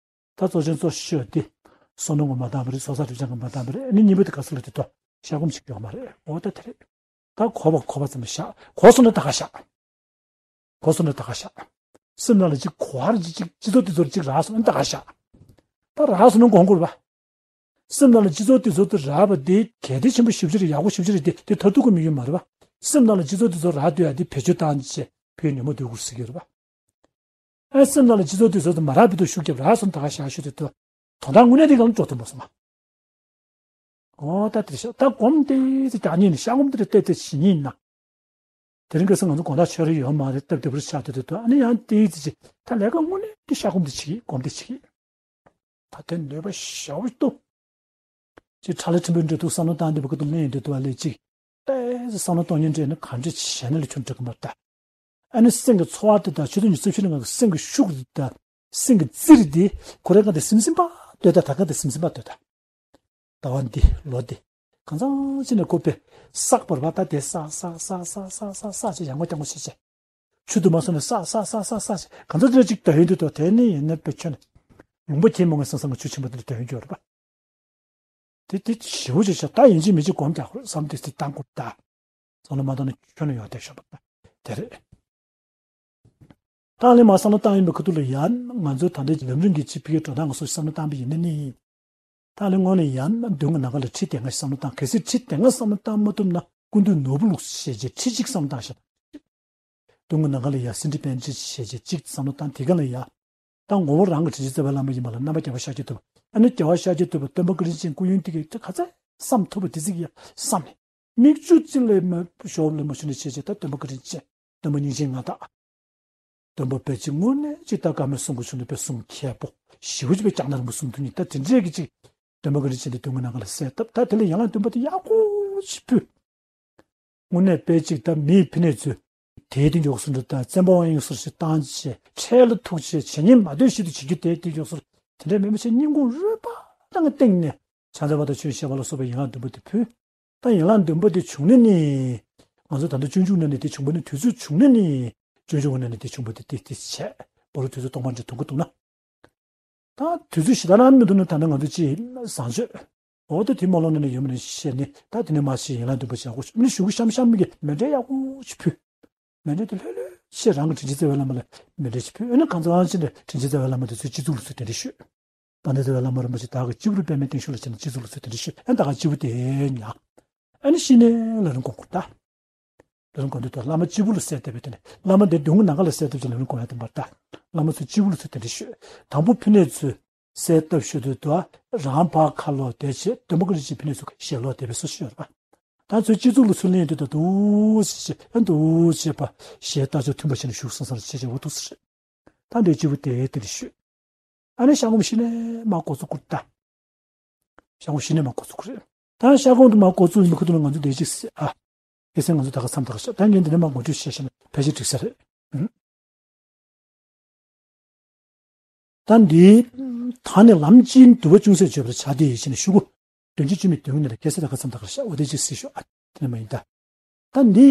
ད་གཙོ་ཆེན་གཙོ་ཤོས་དེ་བསོད་ནམས་ཀྱི་མ་འདང་བ་རེད། ཚོགས་བསགས་སྒྲིབ་སྦྱང་གི་མ་འདང་བ་རེད། ཨ་ནི་གཉིས་པ་དེ་ག་ས་ལ་དེ་ཏོ་ཤ་སྐོམ་ཞིག་ཡོད་མ་རེད། འོ་ད་དེ་རེད། ད་གོ་བ་གོ་བ་ཙམ་བཞག་གོ་སོང་ན་ད་ག་བཞག་གོ་སོང་ན་ད་ག་བཞག་སེམས་ནང་ལ་ཅིག་གོ་བར་ཅིག་ཅིག་སྤྱི་ཚོགས་དེ་ཚོར་ཅིག་རག་སོང་ན་ད་ག་བཞག་ད་རག་སོང་ན་དགོངས་དགོས་རེད་པ། སེམས་ནང་ལ་སྤྱི་ཚོགས་དེ་ཚོ་དེ་རག་པ་དེ་གལ་ཏེ་ཆེན་པོ་ཞེ་པོ་ཅིག་རེད། ཡག་པོ་ཞེ་པོ་ཅིག་རེད། དེ་དེ་མཐར་ཐུག་གི་དམིགས་ཡུལ་མ་རེད་པ། སེམས་ནང་ལ་སྤྱི་ཚོགས་དེ་ཚོ་རག་སྡོད་ཡ་དེ་བེད་སྤྱོད་བཏང་བྱས་ཕའི་ཉོན་མོངས་འདོད་དགུར་ཟེར་གྱི་རེད་པ། ཨ་སེམས་ནང་ལ་སྤྱི་ཚོགས་དེ་ཚོ་དེ་མ་རག་བར་དུ་ཤུགས་རྒྱབ་རག་སོང་ད་ག་བཞག་ཤོག་དེ་དོ་དོན་དག་དངོས་གནས་དེ་གང་འགྲོ་ཐུབ་མ་སོང་ང་། འོ་ད་དེ་ཤ་ད་སྒོམ་དེ་ཚེ་རྒྱག་ཉིན་ནི་ཤ་སྒོམ་དེ་རེད་བལྟས་ཏེ་ཞི་ཉིན་ན། དེ་རིང་ཁ་སང་ང་ཚོ་དགོང་དག་ཆོས་རེ་ཡོད་མ་རེད་སྟབས་བདེ་པོར་ཆགས་ཏེ་དུས་ད་ཨ་ནི་ཡང་དེའི་ཚེ་ཅི་ད་ལས་ཀ་དངོས་གནས་ཀྱི་ཤ་སྒོམ་དེ་བྱེད་སྒོམ་དེ་བྱེད། ད་དེ་ནུས་པ་ཞེ་པོ་འདུག་ཅིག་ཁྲ་ལ་ཁྲིམས་དཔོན་འདྲ་འདུག་བསམ་བློ་བཏང་བསྡད་པ་ཁ་ཐུག་མེད་ཡིན་འདྲ་འདུག་བ་ལས་ཅིག་ཏོག་ཙམ་བསམ་བློ་གཏོང་ཉན་འདྲ་ནི་ག་འདྲ་བྱས་ན་ལས་ཁྱོད་འགྲིག་གི་མ་རེད་ད། ཨ་ནི་སེམས་ཀྱི་ཚོར་བ་དེ་དང་ཆོས་དོན་ཉི་ཤུ་རྩ་བཞི་ལ་ང་གི་སེམས་ཀྱི་ཤུགས་དེ་དང་སེམས་ཀྱི་རྩིས་རིག་དེ་ཁོ་རང་ག་དེ་སིམ་སིམ་པ་ལྟོས་ད་ད་ག་དེ་སིམ་སིམ་པ་ལྟོས་ད། ཟླ་བ་འདི་ལོ་འདི་གང་ཚང་ཅི་ནས་ཁོ་པས་བསགས་པར་བ་ད་དེ་བསགས་བསགས་བསགས་བསགས་བསགས་བསགས་བྱས་ཡང་ངོ་རྐྱང་ངོ་བྱས་བྱས། ཆུ་དུ་མ་སོང་ནས་བསགས་བསགས་བསགས་བསགས་བསགས་བྱས་གང་ཚང་ཅི་ནས་ཅིག་དོན་ཡོད་འདུག་དོ་དེ་ནི་ཡིན་ན་པའི་ཆོས་ནི་ལུང་པ་ཁྱེད་མོ་ངས་སང་སང་གི་ཆུ་ཆེན་པོ་འདི་ལ་དོན་ཡོད་རེད་པ། དེ་དེ་ཞེ་པོ་ཅིག་བྱས་ད་ཡིན་གཅིག་མིན་གཅིག་སྒོམ་རྒྱག་དགོས་བསམ་དེ་དེ་བཏང་དགོས་ད། བསམ་བློ་མ་བཏང་ན་ཁྱོན་ནས་ཡོང་བསྡད་ཤོག་པ་དེ་རེད། ད་ལན་མ་བསམ་བློ་བཏང་ཡིན་པའི་ཁ་ཐུག་ལ་ཡང་ང་ཚོའི་ད་ལྟའི་ལམ་རིམ་གྱི་སྤྱི་ཕི་གའི་འགྲོ་སྟངས་སོགས་བསམ་བློ་བཏང་པ་ཡིན་ན་ནི། ད་ལན་སྔོན་ལ་ཡང་མདུན་གྱི་ནམ་མཁའ་ལ་ཁྲི་དེ་ལྔ་བསམ་བློ་བཏང་གལ་སྲིད་ཁྲི་དེ་ལྔ་བསམ་བློ་བཏང་མ་ཐུབ་ན་ཀུན་འདུས་ནོར་བུ་ལུགས་སུ་བཤད་རྗེས་ཁྲི་གཅིག་བསམ་བློ་བཏང་ཤག་མདུན་གྱི་ནམ་མཁའ་ལ་ཡ་སེང་ཁྲི་པཎ་ཆེན་ཞེས་བྱས་གཅིག་བསམ་བློ་བཏང་དེ་ག་ལ་ཡ། ད་ངོ་བོ་རང་གི་དྲིན་ཅན་རྩ་བའི་བླ་མ་ཡིན་པ་ལ་རྣམ་པ་རྒྱལ་བ་ཤཱཀྱ་ཐུབ་པ་ཨ་ནི་རྒྱལ་བ་ཤཱཀྱ་ཐུབ་པ་སྟོན་པ་བཀའ་དྲིན་ཅན་སྐུ་ཡོན་ཏིག་གི་ད་ག་ཚད་བསམ་ཐུབ་པ་དེ་ཅིག་ཡ་བསམ་ནས་མིག་ཆུ་ཅི་ལས་མ་ཞོབ་ལས་མ་ཞུ་ནས་བྱས་བྱས་ད་སྟོན་པ་བཀའ་དྲིན་ཅན་སྟོན་པ་སྙིང་རྗེའི་མངའ་བདག་སྟོན་པ་དཔེ་ཅིག་དངོས་གནས་ཅིག་ད་བཀའ་མོལ་གསུང་གི་བྱུང་ནས་དཔེ་གསུང་མཁས་པོ་ཞེ་པོ་ཅིག་དཔེ་སྐྱག་ན་རིང་པོ་གསུང་ཐུབ་ནི་ད་དེ་འདྲས་ཀྱི་ཅིག་སྟོན་པ་བཀའ་དྲིན་ཅན་དེ་མདུན་གྱི་ནམ་མཁའ་ལ་གསལ་བཏབ་ད་དེ་ལ་ཡན་ལག་བདུན་པ་དེ་ཡག་པོ་ཅིག་ཕུལ། དངོས་གནས་དཔེ་གཅིག་ད་མིའི་ཕི་ནས་ཚུལ། དེའི་སྟེང་འཇོག་སུ་འགྲོ་ད་བཙན་པོ་དབང་ཡོད་སོར་ཞིག་བཏང་བྱས་འཕྲལ་ལ་ཐུག་བྱས་བྱས་ཉེས་མ་ལྟོས་ཤིག་ཏུ་བྱེད་རྒྱུ་དེའི་སྟེང་འཇོག་སོར་དེ་འདྲའི་མི་མི་བྱེད་སྙིང་ཁུང་རུས་པ་ནང་གི་སྟེང་ནས་བྱང་ཆུབ་བར་དུ་ཆོས་བཤད་པ་ལ་སོགས་པའི་ཡན་ལག་བདུན་པོ་དེ་ཕུལ། ད་ཡན་ལག་བདུན་པོ་དེ་བྱུང་ནས་ནི། ང་ཚོ་ད་ལྟ་སྤྱོད་འཇུག་ནང་ནས་དེ་བྱུང་བ་ནི་དུས་ཚོད་བྱུང་ནས་ནི། སྤྱོད་འཇུག་ནང་ནས་དེ་བྱུང་བ་དེ་དེ་དེ་བྱས་པོ་རུ་དུས་ཚོད་སྟོང་པ་འདྲ་དུང་གི་འདུག་ན། ད་དུས་ཚོད་ཞེ་དྲག་རང་མི་འདུག་ན་ད་ནི་ང་ཚོ་ཅིག་བཟང་སྤྱོད། འོ་ད་དེ་སྨོན་ལམ་ནང་ནས་ཡོད་མ་རེད་ཤེས་ནས་ད་དེ་ནས་མ་ཤེས་ཡན་ལག་བདུན་པ་ཞིག་ཡག་པོ་ཞིག་མི་ཞུ་གི་ཤམ་ཤམ་མི་གི་མཎྜལ་ཡག་པོ་ཞིག་ཕུལ། མཎྜལ་དེ་ལྷོད་ལྷོད་ཤེས་རང་གི་དྲིན་ཅན་རྩ་བའི་བླ་མ་ལ་མཎྜལ་ཞིག་ཕུལ། ཨ་ནི་གང་ཚང་ཅི་འདྲ་དྲིན་ཅན་རྩ་བའི་བླ་མ་དེ་ཚོའི་སྤྱི་གཙུག་ལ་ཚུར་དེ་འདྲ་ཞུས། དཔལ་ལྡན་རྩ་བའི་བླ་མ་རིན་པོ་ཆེ་བདག་གི་སྤྱི་བོར་པདྨའི་སྟེང་ཤུལ་ལ་བྱས་ནས་སྤྱི་གཙུག་ལ་ཚུར་དེ་འདྲ་ཞུས། ཨ་ནི་ད་ག་སྤྱི་བོ་དེ་ཉག་ཨ་ནི་ཤི་ནས་ལ་རིང་གོང་བཀུར་ད། ལོ་རིང་གོང་དུ་ཏོ་བླ་མ་སྤྱི་བོ་ལ་གསལ་བཏབ་པའི་དོན་ནི་བླ་མ་འདི་མདུན་གྱི་ནམ་མཁའ་ལ་གསལ་བཏབ་ཀྱི་ལོ་རིང་གོང་ཡག་དེ་མར་ད། བླ་མ་ཚོ་སྤྱི་བོ་ལ་ཚུར་དེ་འདྲ་ཞུས། དང་པོ་ཕུལ་ནས་ཚུར། གསལ་བཏབ་ཤོད་དུས་དུ་རང་ཕར་ཁ་ལོག་བསྡད་བྱས་ཌེ་མོ་ཀ་རེ་ཊི་ཅིག་ཕི་ནས་ཚུར་ཞལ་ལོག་བསྡད་པའི་བཟོ་ཞིག་ཡོད་རེད་པ། ད་ཚོའི་སྤྱི་ཚོགས་ལ་ཚུར་ལེན་དུས་ད་འདུག་བྱས་བྱས་ཨ་འདུག་བྱས་པ་ཞལ་ལྟག་ཕྱོགས་མཐུན་པ་བྱས་ནས་བཞུགས་སོང་ཟེར་བྱས་བྱས་འོ་འདུག་ཟེར། ད་འདྲའི་སྤྱི་བོ་དེ་དེ་འདྲ་ཤོད། ཨ་ནི་ཤ་སྐོམ་གཞི་ནས་མར་འགོ་ཚུགས་ཁུར་ད། ཤ་སྐོམ་གཞི་ནས་མར་འགོ་ཚུགས་ཁུར་རེད། ད་ཤ་སྐོམ་དུ་མར་འགོ་ཚུགས་ཡིན་པའི་ཁུ་ཐུག་ལ་ང་ཚོ་བསྡད་ཅིག་ཟེར་ཨ། དེ་སེང་ང་ཚོ་ད་ག་མཚམས་ད་ག་ཤ་ད་ངས་འདི་ནས་མར་ངོ་སྤྲོད་བྱས་ཤ་ན་ཕལ་ཆེར་འགྲིག་ས་རེད། ཨུམ། ད་འདི། ད་ནི་ལམ་སྤྱིའི་འདུལ་བ་ཅུང་ཟད་བརྗོད་པར་བྱ་སྟེ་ཡིན་ཞེས་ནས་ཞུ་གོ། དོན་སྤྱི་བཅོས་མའི་དོན་ནི་ལ་གལ་སྲིད་ད་ག་མཚམས་ད་ག་ཤ་འོ་དེ་ཅིག་ཟེར་ཤོག་ཨ། དེ་ནས་མ་ཡིན་ད། ད་འདི།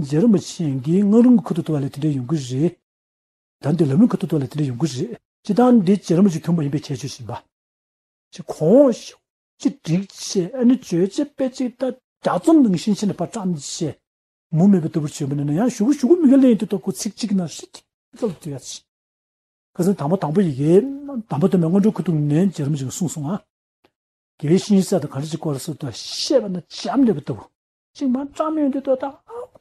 རྗེ་རིན་པོ་ཆེ་གིས་སྔགས་རུམ་གྱི་ཁུ་ཐུག་ཐོག་ལ་དེ་འདྲ་ཡོང་གི་རེད། ད་འདི་ལམ་རིམ་ཁུ་ཐུག་ཐོག་ལ་དེ་འདྲ་ཡོང་གི་རེད། སྤྱིར་བཏང་འདི་རྗེ་རིན་པོ་ཆེ་མཐུན་པ་ཡིན་པའི་ཁྱད་ཆོས་ཡིན་པ། ཅིག་གོང་ཞུ་ཅིག་བསྒྲིགས་བྱས་ཨ་ནི་བརྗོད་བྱ་དཔེ་ཅིག་ད་ལྗགས་རྩོམ་ནང་བཞིན་བྱས་ནས་ཕར་བཀྲམ་བྱས། མུ་མེད་པའི་ལྟ་བུར་བྱོན་པ་ན་ཡང་ཞུ་གུ་ཞུ་གུ་མི་ག་ལེན་དུས་ད་ཁོ་ཚིག་གཅིག་ན་ཧྲིག་ཀྱང་ལ་དུ་ཡ་ཆི། ཁ་སང་དང་པོ་དང་པོ་ཡི་གེ་དམ་པ་དོན་མེད་སྔོན་འགྲོའི་ཁུ་ཐུག་ནས་རྗེ་རིན་པོ་ཆེས་གསུངས་སོང་ཨ། དགེ་བའི་བཤེས་གཉེན་ས་དང་ག་རེ་ཅིག་སྐོར་སོགས་དང་བཤད་པ་ན་འཇམ་ལེ་བ་ལྟ་བུ། ཅིག་མ་བཀྲམ་ཡོང་དུས་ད་ད་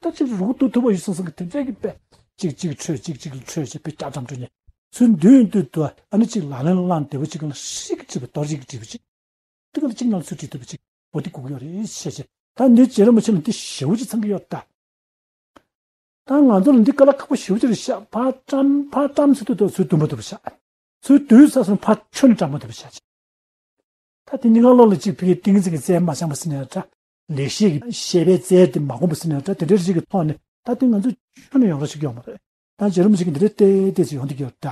ད་ཅིག་རུག་ཏུ་ཐུབ་པ་ཡོད་སོང་སོང་གི་དེ་འདྲ་གི་པས་ཅིག་ཅིག་འཕྲོས་ཅིག་ཅིག་འཕྲོས་བྱས་པས་སྐྱ་འགྲམ་འགྲོ་ཉེ། ཚུར་འདུས་ཡོང་དུས་ད་ཨ་ནི་ཅིག་ལག་ལེན་བླངས་བདེ་བ་ཅིག་ལ་ཧྲིག་གི་བྲིས་པ་རྡོ་རྗེ་གི་བྲིས་པ་ཅིག་དེ་ག་ལ་གཅིག་ནང་ཚུར་བྲིས་ཐུབ་པ་ཅིག་འོ་དེ་དགོས་ཀྱི་ཡོད་རེད་བཤད་བྱས། ད་འདི་རྗེ་རིན་པོ་ཆེ་ལ་འདི་ཞེ་པོ་ཅིག་ཚང་གི་ཡོད་ད། ད་ང་ཚོ་ལ་འདི་དཀའ་ལས་ཁག་པོ་ཞེ་པོ་ཅིག་རེད་ཤག་ཕར་བཀྲམ་ཕར་བཀྲམ་ཚུལ་དུ་ཚུར་འདུམ་པ་འདུམ་པ་ཤག་ཚུར་འདུས་ཚར་སོང་ཕར་ཁྱོན་ནས་བཀྲམ་པ་འདུམ་པ་ཤག་ད་དེ་གཉིས་ཀ་ལོག་ལ་གཅིག་ཕ་གིའི་ཏིང་འཛིན་གྱི་རྩལ་མ་སྦྱངས་པ་ཟེར་ནའི་འདྲ། ལེགས་བཤད་ཀྱི་བཤད་པའི་རྩལ་དེ་མ་གོམས་པ་ཟེར་ནའི་འདྲ། དེ་འདྲའི་རིགས་ཀྱི་ཐོག་ནས་ད་དེ་ང་ཚོ་ཁྱོན་ནས་ཡོང་ར་ཞིག་ཡོད་མ་རེད། ད་རྗེ་རིན་པོ་ཆེ་གིས་འདི་འདྲའི་ལྟས་ལྟས་ཅིག་ཡོང་འདི་གི་ཡོད་ད།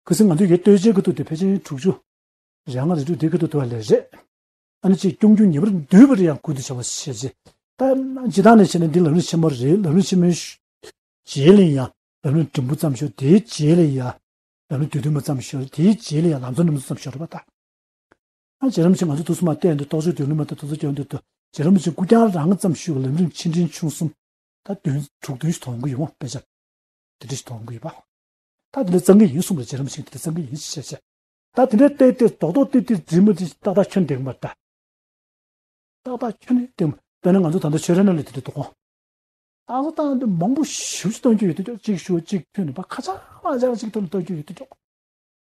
ཁ་སང་ང་ཚོ་ཡི་གེ་ལྟོས་བཅས་ཀྱི་ཐོག་དེ་ཕལ་ཆེར་དྲུག་ཅུ། རེ་ལྔ་རེ་དྲུག་དེ་ཁ་ཐུག་ཐུག་པ་ལས་རེད། ཨ་ནི་ཅིག་སྐྱོང་རྒྱུ་ཉེ་བར་འདུས་པ་རེ་ཡང་ཀུན་ཏུ་བྱ་བ་ཞེས་བྱས། ད་སྤྱིར་བཏང་ནས་བྱས་ན་འདི་ལམ་རིམ་ཆེན་མོ་རེད། ལམ་རིམ་ཆེན་མོའི་རྗེས་ལ་ཡང་ལམ་རིམ་འབྲིང་པོ་ཙམ་ཞིག་དེའི་རྗེས་ལ་ཡང་ལམ་རིམ་བསྡུས་བསྡུས་མ་ཙམ་ཞིག་དེའི་རྗེས་ལ་ཡང་ལམ་རྩོམ་རྣམ་གསུམ་ཙམ་ཞིག་རེད་པ་ད། ཨ་རྗེ་རིན་པོ་ཆེ་ང་ཚོ་ཐུགས་སུ་མ་བལྟས་འདུག་རྟོགས་བརྗོད་འདུན་ལུགས་མ་གཏོགས་ཐུགས་སུ་སྐྱོན་འདུག་ཏུ་རྗེ་རིན་པོ་ཆེ་སྐུ་རྐྱང་རང་ཙམ་ཞིག་ལམ་རིམ་ཆེ་འབྲིང་ཆུང་གསུམ། ད་བདུན་དྲུག་བདུན་ཞིག་ཐོན་གི་ཡོང་དཔེ་ཆ། དེ་འདྲ་ཞིག་ཐོན་གི་ཡོད་པ། ད་དེ་འདྲ་གཙང་གི་ཡིན་གསུངས་པ་རྗེ་རིན་པོ་ཆེ་དེ་འདྲ་གཙང་གི་ཡིན་ཞེས་བཤད་བྱས། ད་དེ་འདྲའི་ལྟས་ལྟས་རྡོག་རྡོག་ལྟས་ལྟས་རིལ་མོ་དེ་ཏག་ཏག་ཁྱོན་འདེགས་མ་ད། ཏག་ཏག་ཁྱོན་ནས་འདེགས་མ་དཔེར་ན་ང་ཚོ་ད་ལྟ་ཆོས་ར་ན་ལས་དེ་འདྲ་འདུག་གོ་ད་ཚོ་བཏང་དུས་མང་པོ་ཞེ་པོ་ཅིག་གཏོང་རྒྱུ་ཡོད་དུས་ཅིག་ཞུ་ཅིག་ཁྱོན་ནས་ཕ་ཁ་ཆག་མ་ཆག་ཅིག་ཐོག་ནས་གཏོང་རྒྱུ་ཡོད་དུས་ཅོག་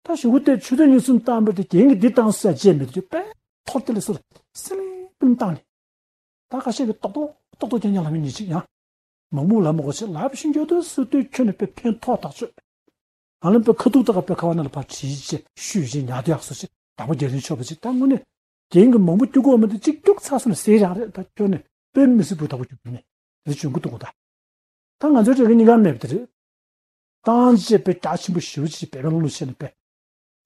ད་ཞུ་གུ་དེ་ཆུ་ཚོད་གཉིས་གསུམ་བཏང་པ་དེ་རྒན་གྱིས་འདི་བཏང་ས་བྱས་མེད་དུ་ཅིག་པས་ཐོར་དེ་ལས་སུ་ལ་སིམ་པིམ་བཏང་ནས། ད་ཁ་ཤས་ཀྱིས་ཏོག་ཏོག་ཏོག་ཏོག་རྐྱང་རྐྱང་ལབ་མཁན་ཉིན་གཅིག་ཡང་། མང་པོ་ལབ་མ་དགོས་ཤེས་ལབ་བཞིན་འགྱོ་དུས་སུ་དུས་ཁྱོད་ནས་དཔེ་ཕན་ཐོགས་ཐག་ཆོད། ང་ལ་དཔེ་ཁ་ཐུག་ད་ག་དཔེ་ཁ་བ་ན་ལ་ཕར་བྲིས་བྱས་ཤུས་བྱས་ཉར་དུ་ཡག་སོ་ཞེས་དང་པོ་རྒྱལ་རིན་ཆོག་པ་ཅིག་ད་དངོས་གནས་རྒན་གྱིས་མང་པོ་སྐྱུག་གོ་མི་འདུག་གཅིག་སྐྱུག་ཚར་སོང་ན་ཟེར་རང་རེད། ད་ཁྱོད་ནས་དཔེ་མི་སྲིད་པོ་ད་གོ་རྒྱུག་གི་ནས་དེ་བྱུང་གི་འདུག་གོ་ད། ད་ང་ཚོའི་རེ་གི་གཉིས་ཀ་མེད་པ་དེ་རེད། ཏང་ཅེས་པའི་རྒྱ་ཆེན་པོ་ཞེ་པོ་ཅིག་བེད་མེད་ལོ་ལོ་བྱས་ནས་པས།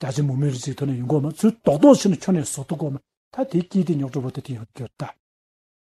རྒྱ་ཆེ་མུ་མེད་རེ་ཅིག་ཐོན་ནས་ཡོང་གོ་མ་ཚུལ་རྡོག་རྡོག་བྱས་ནས་ཁྱོན་ནས་བཟོ་ཐུབ་གོ་མ་ད་དེའི་དཀྱིལ་དེ་རྙོག་དྲ་བོ་དེ་དེ་ཡོང་གི་ཡོད་ད།